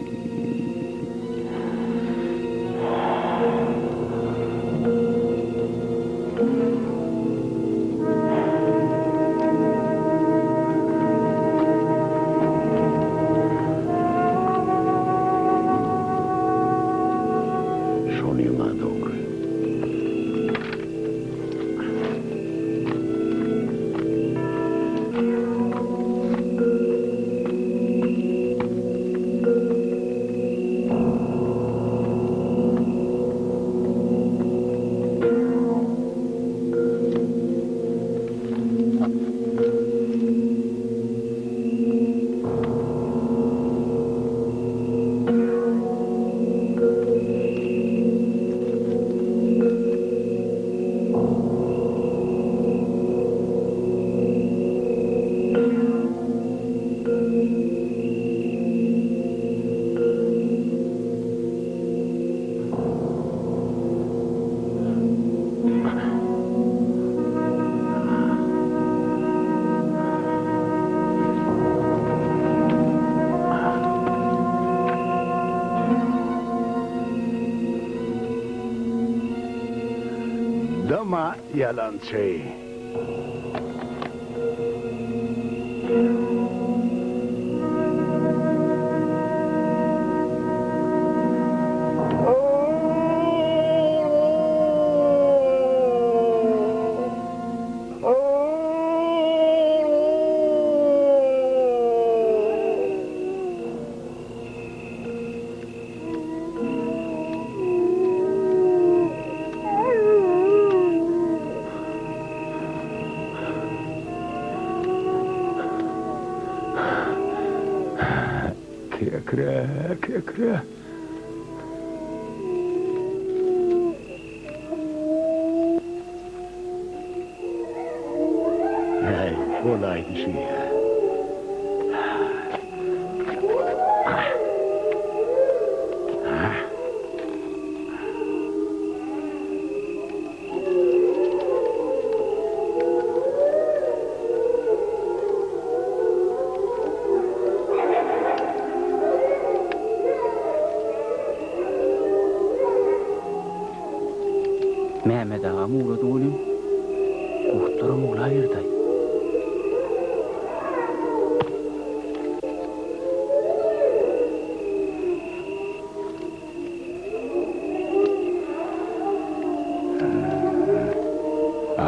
Şonyň-a dogry. Dyma ýalançy. Kekre, kekre. Äý, bolaýdy şu ýa. Mehmet agam ugrady welin, gurtlaram uglaberdi-aý.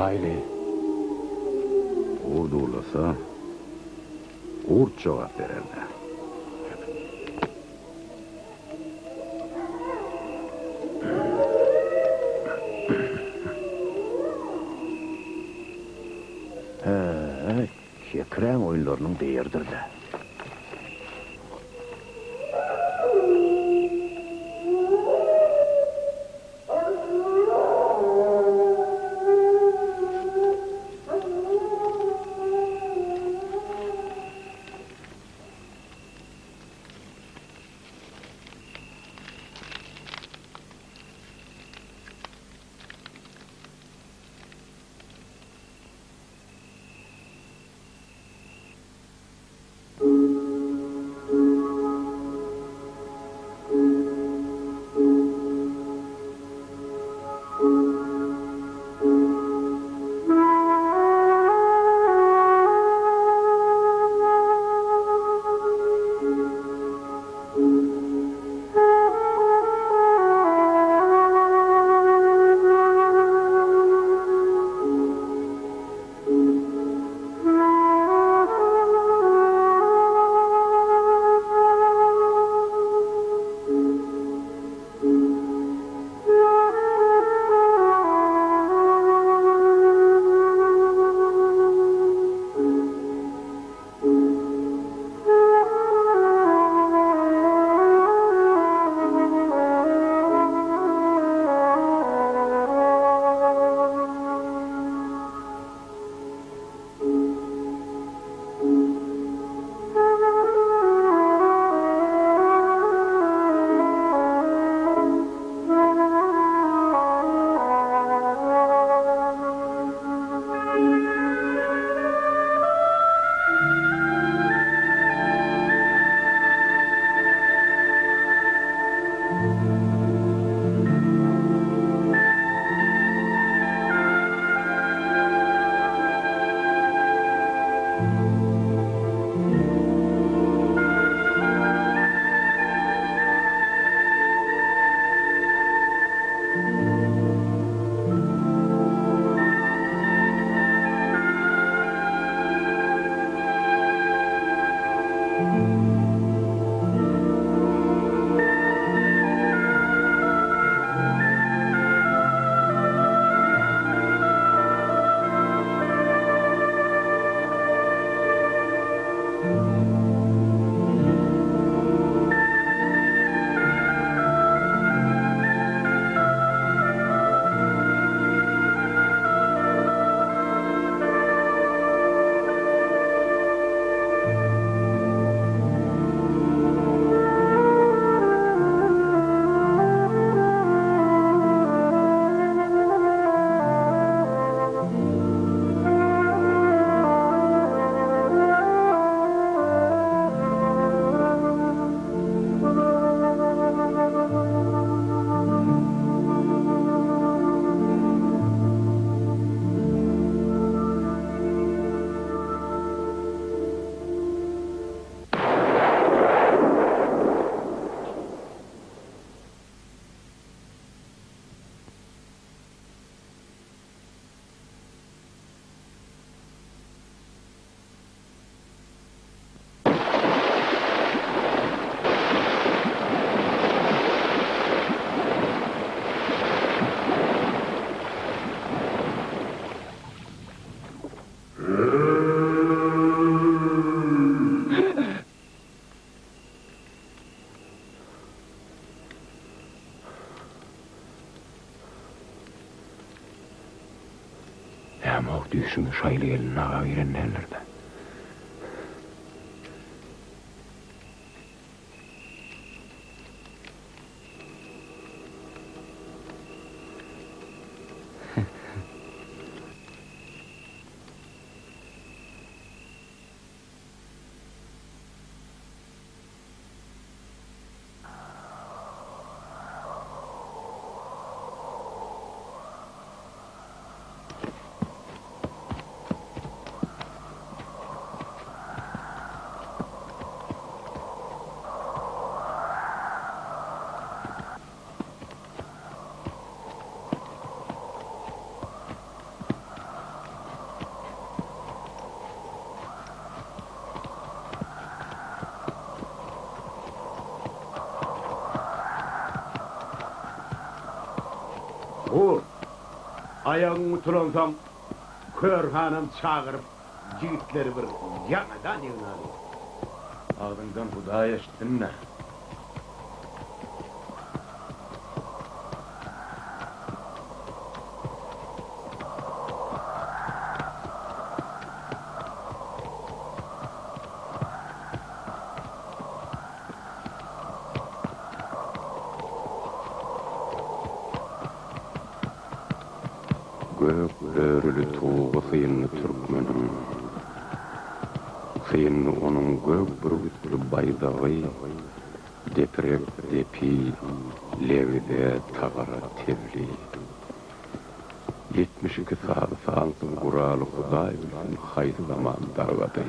Aýly. Gurt uwlasa, gurt jogap berer-dä. Hä-ä, kekiräň oýunlarynyň biridir-dä. Bilemok düýşüňe Şaýly gelin naga giren däldir-dä. Gurt, aýagyň gutulansoň, Körhanam çagyryp, ýigitleri bir ýaňadan ýygnaly. Agzyňdan Hudaý eşitsin-dä. Gök börüli tugy syndy türkmeniň, Syndy onuň gök bürgütli baýdagy, Deprek depi, lebze, tagara, tebli. 72 sazy sansyz guraly Hudaý bilsin haýsy zaman dargady.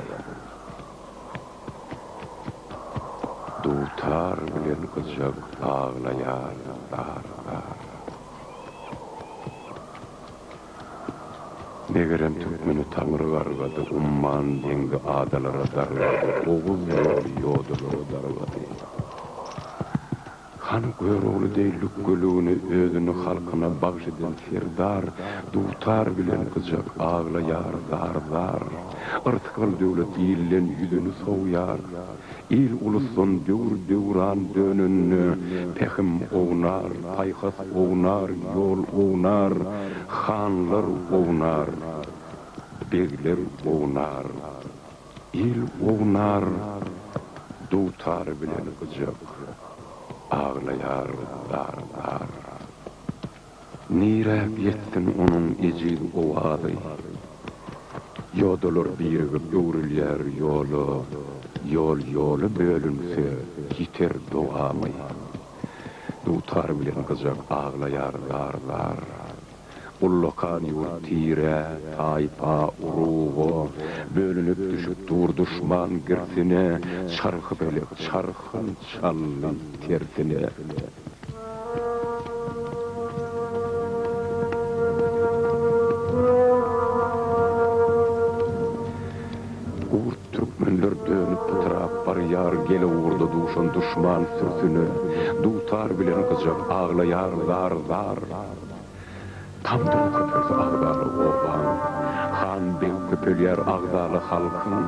Dutar bilen gyjak aglaýar zar-zar. Megerem türkmeni Taňry gargady, Umman deňzi adalara dargady, Oguz ýoly ýodalara dargady. Hany Görogly deý lükgeligini özüni halkyna bagş eden serdar, dutar bilen gyjak aglaýar zar-zar. Yrsgal-döwlet ilden ýüzüni sowýar. Il-ulusdan döwür-döwran dönende pähim ownar, paýhas ownar, ýol ownar, hanlar ownar, begler ownar, il ownar, dutar bilen gyjak aglaýar zar-zar. Niräk ýetsin onuň ejiz owazy? Ýodalar birigip öwrülýär ýola, Ýol ýola bölünse, ýiter dowamy. Dutar bilen gyjak aglaýar zar-zar. Ullakan ýurt tirä, taýpa, uruga, Bölünip düşüp dur duşman girsine, Çarhypelek çarhyn çaldy tersine. Gurt türkmenler dönüp pytrap barýar Gelewurda duşan duşman sürsüne, Dutar bilen gyjak aglaýar zar-zar. Tamdyr köpelse agzaly obaň, Han-beg köpelýär agzaly halkyň,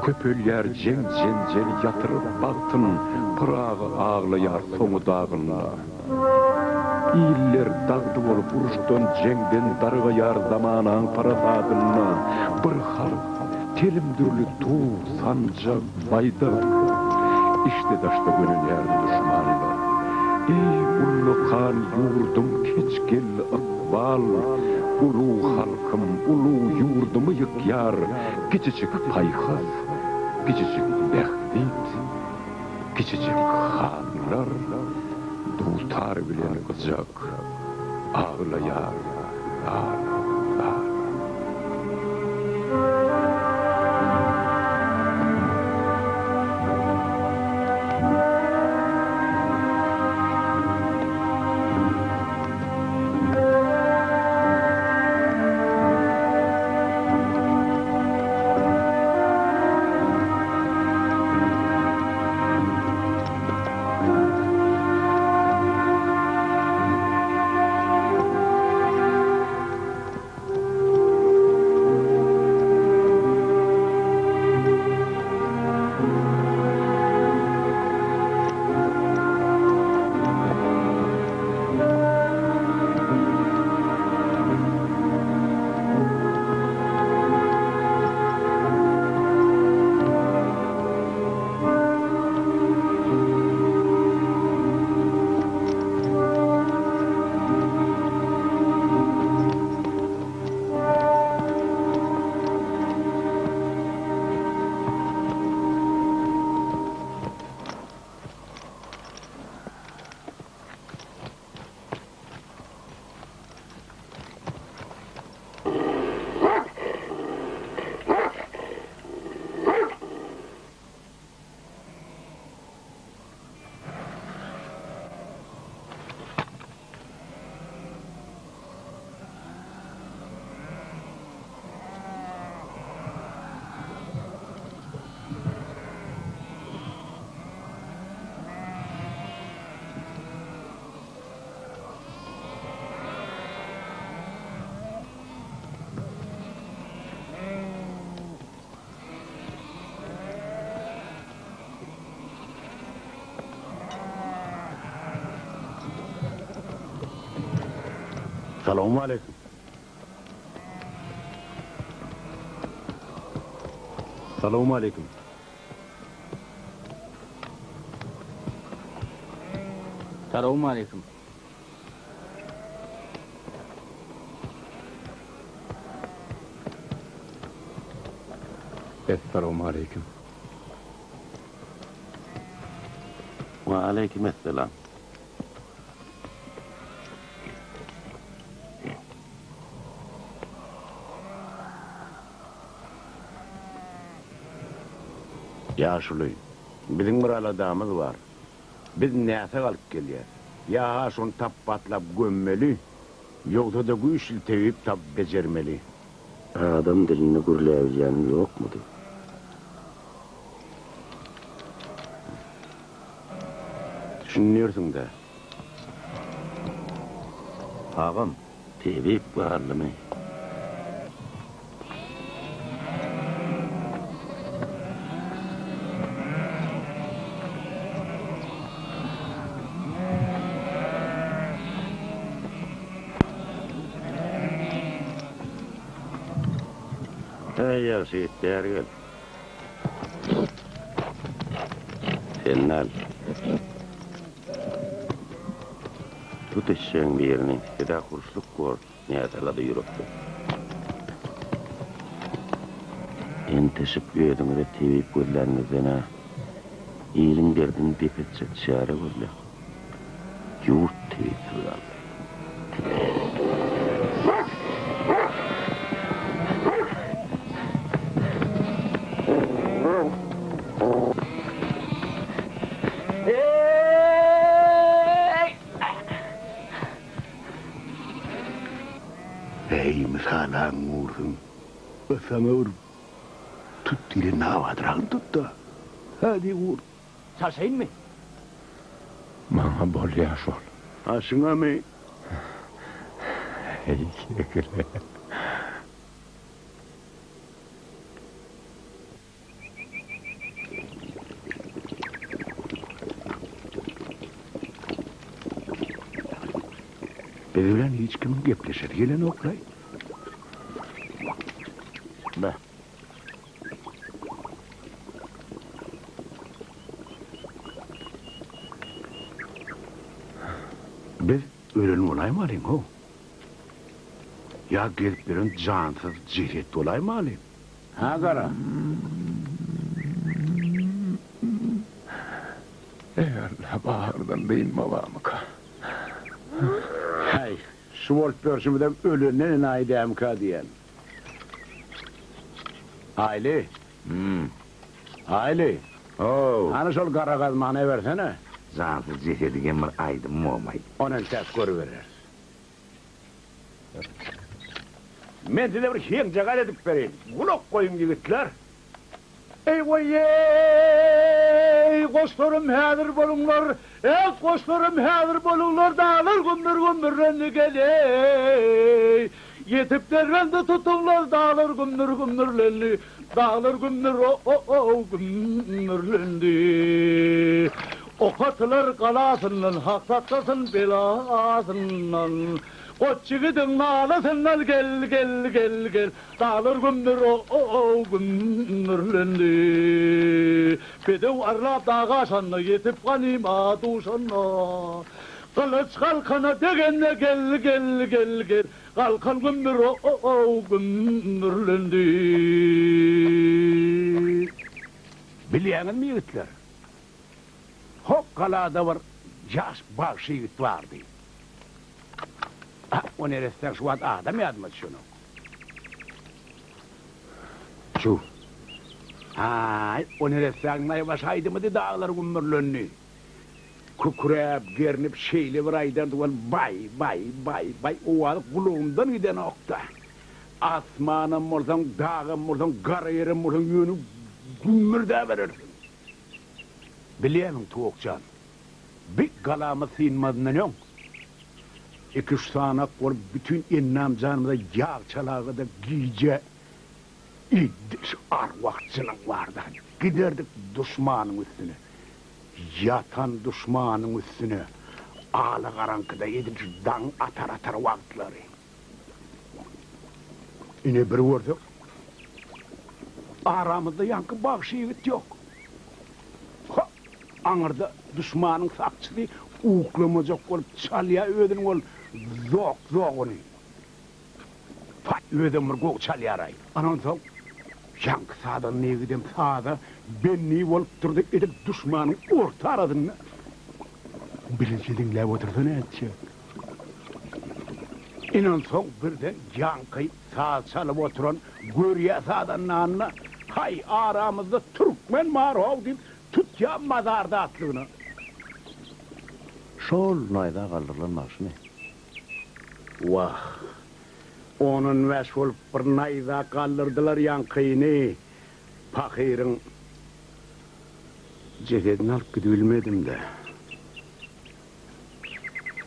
Köpelýär jeň-jenjel ýatyryp bagtyn, Pyragy aglaýar soňy dagynda. Iller dagdy bolup uruşdan, jeňden Dargaýar zamanaň parasadynda. Bir halk, telim dürli tug, sanjak, baýdak, Içde-daşda gönenýär duşmanlar. Eý, ullakan ýurdum keç geldi ykbal, Ulug halkym, ulug ýurdumy ýykýar Kiçijik paýhas, kiçijik bähbit, kiçijik hanlar Dutar bilen gyjak aglaýar zar, zar. Salowmaleýkim. Salowmaleýkim. Salowmaleýkim. Essalawmaleýkim. Waleýkim esselam. Ýaşuly, biziň bir aladamyz bar. Biz näsag alyp gelýäs. Ýa-ha şony tapbatlap gömmeli, ýogsa-da güýçli tebip tapyp bejermeli. Adam dilinde gürläbilýäniň ýokmudy? Düşünersiň-dä. Agam, tebip galdymy? Äý, ýagşy ýigit, bäri gel. Sen al. Tut eşegiň birini, siz-ä hurşluk bor, näsalady ýürekde. Enteşip özüňize tebip gözläniňizden-ä, iliň derdini dep etjek çäre gözläň. Ýurt tebipsiz galdy. Eý, mysalaň gursun, ysaňa bir tut diýlen nabadragyny tut-da, hä diý gurt. Çalşaýynmy? Maňa bolýa şol. Aşyňamy? Eý, kekile. Biz bilen hiç kimiň gepleşesi gelenok-laý. Beh. Biz ölen bolaýmalyň-how? Ýa gezip ýören jansyz jeset bolaýmalyň? Hä, Gara? Eý, Alla, bagyrdan dynma barmyka? Häý, şu bolup ýörşümizem ölenden enaýy dälmikä diýýän. Aýly. Hüm. Aýly. How. Hany şol gara gazmany äbersene. Jansyz jesediňem bir aýdymy bolmaý. Ony entäk görübereris. Men size bir heňjagaz edip bereýin. Gulak goýuň, ýigitler. Eý goý-eý, goşlarym häzir boluňlar, Eý, goşlarym häzir boluňlar, Daglar gümmür-gümmürlendi gel-eý. Ýetip derbendi tutuňlar, Daglar gümmür-gümmürlendi, Daglar gümmür-o-o-ow gümmürlendi. Ok atylar galasyndan, Hak saklasyn belasyndan. Goç ýigidiň nalasyndan Gel, gel, gel, gel, Daglar gümmür-o-o-ow gümmürlendi. Bedew arlap dag aşanda, Ýetip ganyma duşanda. Gylyç galkana degende, Gel, gel, gel, gel, Galkan gümmür-o-o-ow gümmürlendi. Bilýäňizmi, ýigitler, Hokgalada bir ýaş bagşy ýigit bardy. Ah, o neressäň şu wagt adam ýadyma düşenok. Şu. Haý, o neressäň naýbaşy aýdymydy daglar gümmürlendi. Kükräp, gernip şeýle bir aýdardy weli baý, baý, baý, baý, owazy gulagymdan gidenok-da. Asmanam bolsaň, dagam bolsaň, gara ýerem bolsaň ýöne gümmürdäberersiň. Bilýärmiň, Tuwak jan, bi galamyz synmazyndan öň, iki-üç sanak bolup bütin endam-janymyza ýag çalaga-da gije edil şu arwahçynyň barda giderdik duşmanyň üstüne. Ýatan duşmanyň üstüne alagaraňkyda edil şu daň atar-atar wagtlary. Ine bir görsek, aramyzda ýaňky bagşy ýigit ýok. Ha, aňyrda duşmanyň sakçysy uklamajak bolup çalýar özüniň ol zok-zoguny. Paý, özem bir gowy çalýar-aý. Ana onsoň, ýaňky sazanda ýigidem saza bendi bolup durdy, edil duşmanyň orta arasynda. Bileje diňläp otursa nätjek. Ine onsoň birden ýaňky saz çalyp oturan görýä sazandany-da, Haý, aramyzda türkmen bar-how diýip, tutýa mazarda atlygyna. Şol naýza galdyrylan bagşymy? Wah, on-on bäş bolup bir naýza galdyrdylar ýaňkyny. Pahyryň jesedini alyp gidibilmedim-dä.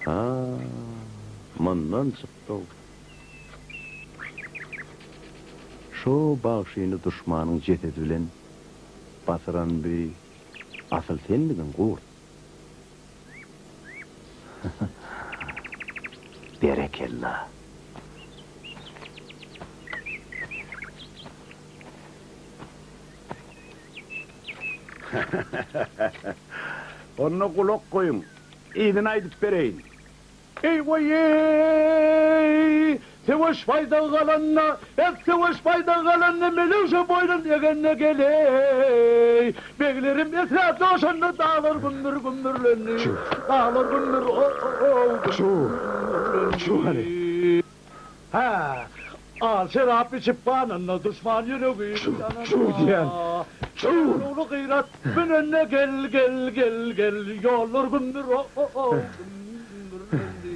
Ha, mundan çykdy-ow. Şo bagşyny duşmanyň jesedi bilen basyran bi asyl senmidiň, Gurt? Berekella. Onda gulak goýuň, yzyny aýdyp bereýin. Eý goý-eý, söweş baýdagy galanda, Ek söweş baýdagy galanda, Melewşe boýnun egende gel-eý. Beglerim esrä joşanda, Daglar gümmür-gümmürlendi, Daglar gümmür, o-o-ow, gümmürlendi. Hä, al şerap içip gananda, Duşman ýüregi ýananda, Görogly gyrat münende, Gel, gel, gel, gel, Ýollar gümmür, o-o-ow, gümmürlendi.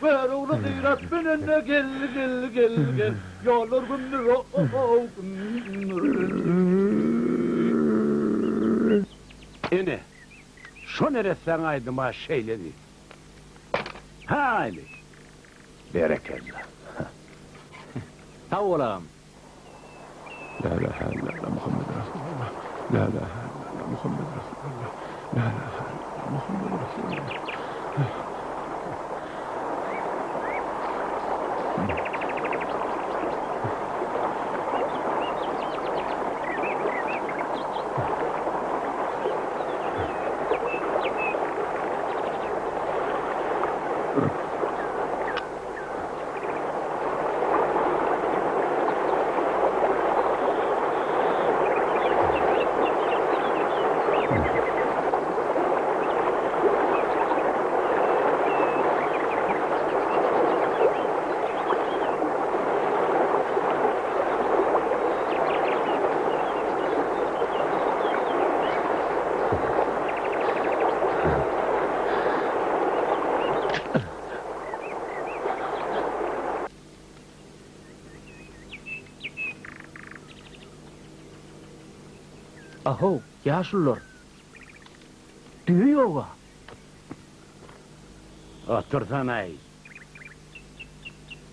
Görogly gyrat münende, Gel, gel, gel, gel, Ýollar gümmür, o-o-ow, gümmürlendi. Ene, şo neressäň aýdyma şeýledi. Hä, Aýly? Berekella. Sag bol agam. La ilaha illallah Muhammed Resulullah. La ilaha illallah Muhammed Resulullah. La ilaha illallah Muhammed Resulullah. Ahow, ýaşulular! Düýe ýog-a! Otursana-aý.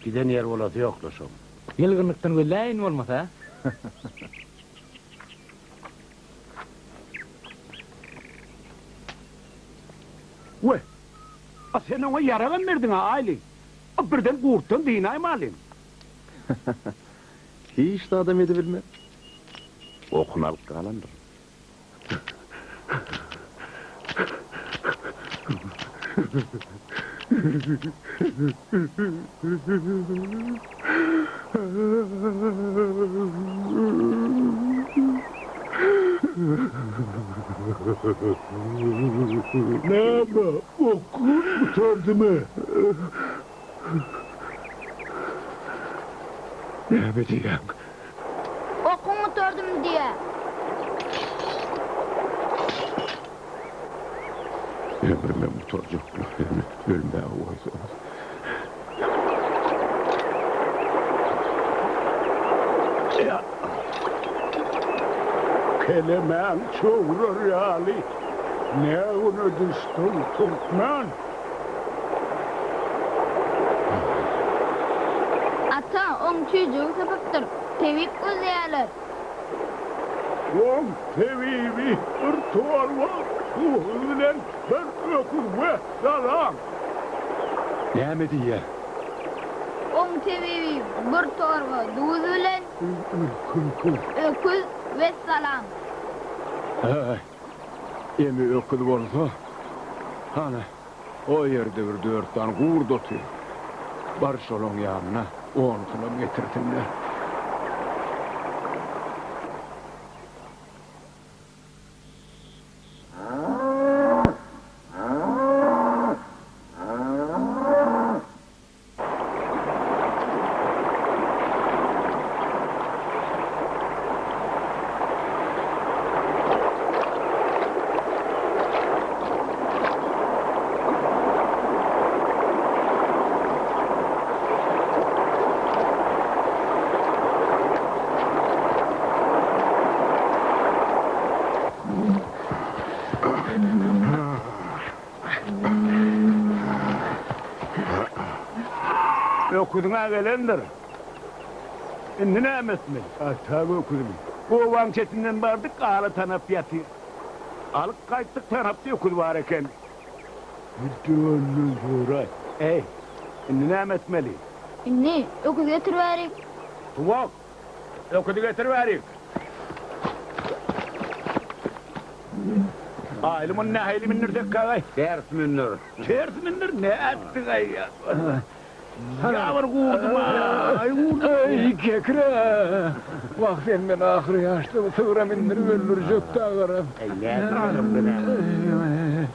Giden ýer bolasy ýok-la şoň. Ýylgynlykdan gözläýin bolmasa. We, a sen oňa ýaragam berdiň-a, Aýly. A birden gurtdan dynaýmalyň. Hiç zadam edibilmez. Okuny alyp galandyr. Näme, okuň gutardymy? Näme diýýäň? Okuň gutardymy diýýä. Ömrümem gutarjakla, ýöne ölmäge goýsaňyz. Kelemäň çöwrer ýaly nä güne düşdüň, türkmen? Ata, oň çüýjügi sypypdyr. Tebip gözleýärler. Oň tebibi bir torba suwy bilen bir öküz wessalam. Näme diýýä? Oň. Oň tebibi bir torba duz bilen öküz wessalam. Äý, emi öküz bolsa, hany, o ýerde bir dört sany gurt otyr. Bar şolaň ýanyna, onusynam getirsinler. Öküziň-ä gelendir. Indi näme etmeli? Ata öküzimi. Obaň çetinden bardyk, ala tanap ýatyr. Alyp gaýtdyk, tanapda öküz bar eken. Döndün soraý. Eý, indi näme etmeli? Indi öküz getiribärik. Tuwak, öküzi getiribärik. Aýly muny nähili mündürsekkäý? Ters mündür. Ters mündür, nätdiň-aý? Ýa bir gurdum-a, aý gurdum. Eý, kekre! Wah, sen meni ahyr ýaşda bu sygra mündürip öldürjek-dä garaz. Eý, nätdiň-aý?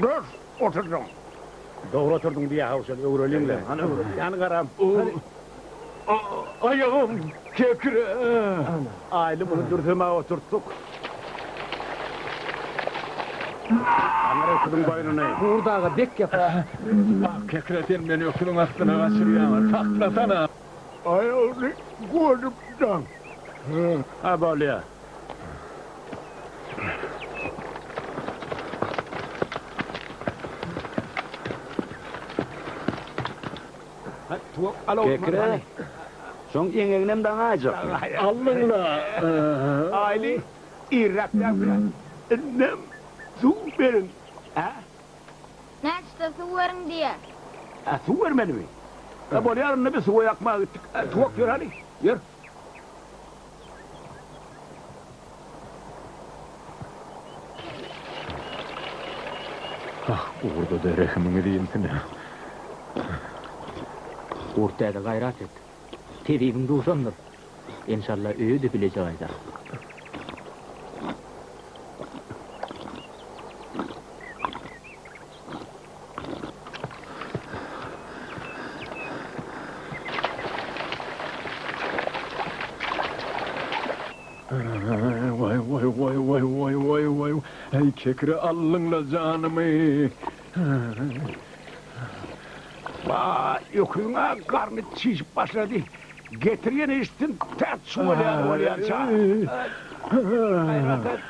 Dur, oturdyň. Dogry oturdyň diýýä-how şol, öwreliň-le. Hany öwrel. Ýany garam. Aýagym kekre. Aýly muny dürsem-ä oturtdyk. Aňyr öküziň boýnuny. Gurt aga bek ýapyş. Ah, kekre sen meni öküziň astyna gaçyrýaň-a. Saklasana. Aýagyny görüp-daň. Ha, bolýa. Kekre, şoň eňeginem daňaýjakmy? Aldyň-la. Aýly, irräk däl-de, indem suw beriň, hä? Näçde suw beriň diýýär. Hä, suw bermelimi? Hä, bolýar, onda biz suwa ýakmaga gitdik. Tuwak, ýör hany, ýör. Ah, Gurda-da rehimiňiz insin-ä. Gurt däde gaýrat et. Tebibiň duşandyr. Enşalla öýe-de bileje gaýdar. Waý waý waý waý waý waý waý Äý kekre aldyňla janymy. Waý öküziň-ä garny çişip başlady. Getir ýene içsin tä çuwal ýaly bolýança. Gaýrat et.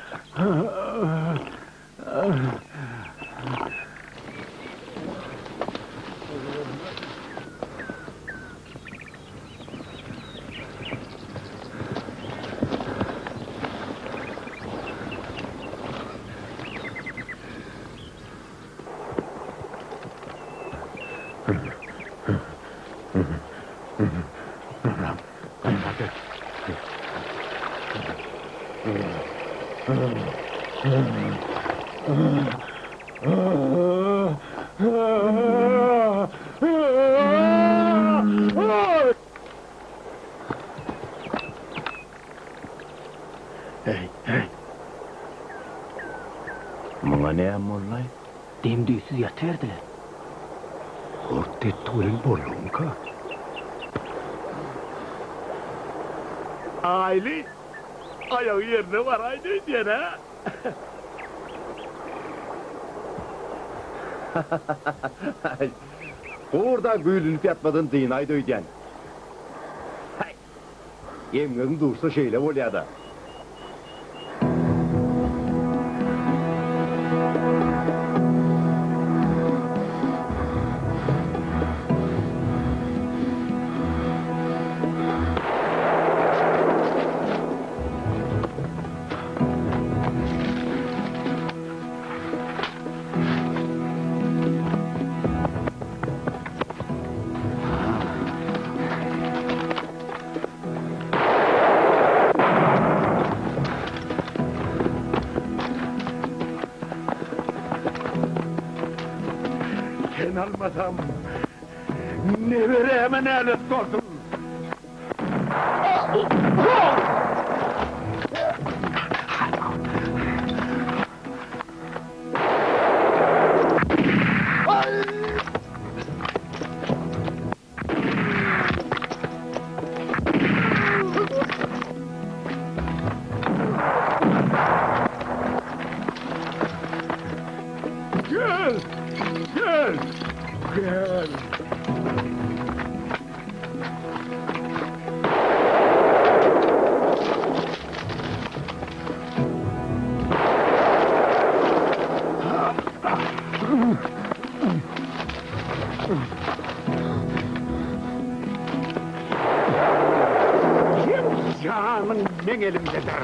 Muňa näme boldy? Dem-düýtsüz ýatyberdiler. Gurt etdi welin boldumyka? Aýly aýagy ýerine baraýdy öýdýän hä? Gurda güýlünip ýatmadan dynaýdy öýdýän. Häý! Emgegiň duşsa şeýle bolýa-da. almasam, neberäme nälet bolsun! Gel! Gel! Gel! Janyň meň elimdedir.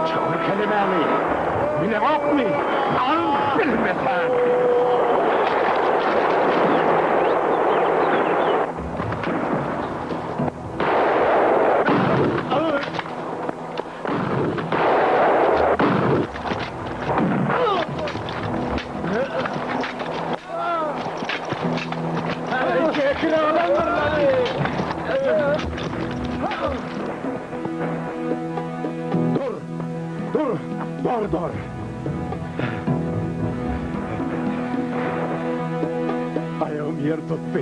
Çykyr kelemäňi bileňokmy? Al bilmeseň! Dur! Dur! Dur, dur! Aýagym ýer tutdy.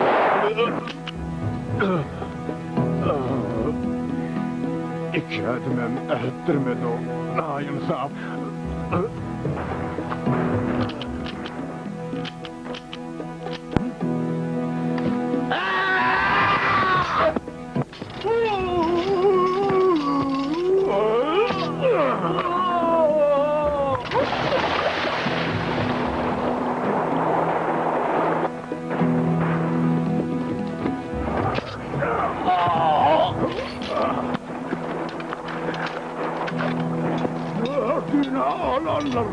Iki ädimem ätdirmedi o naýynsap. Gördüğünü alanlar.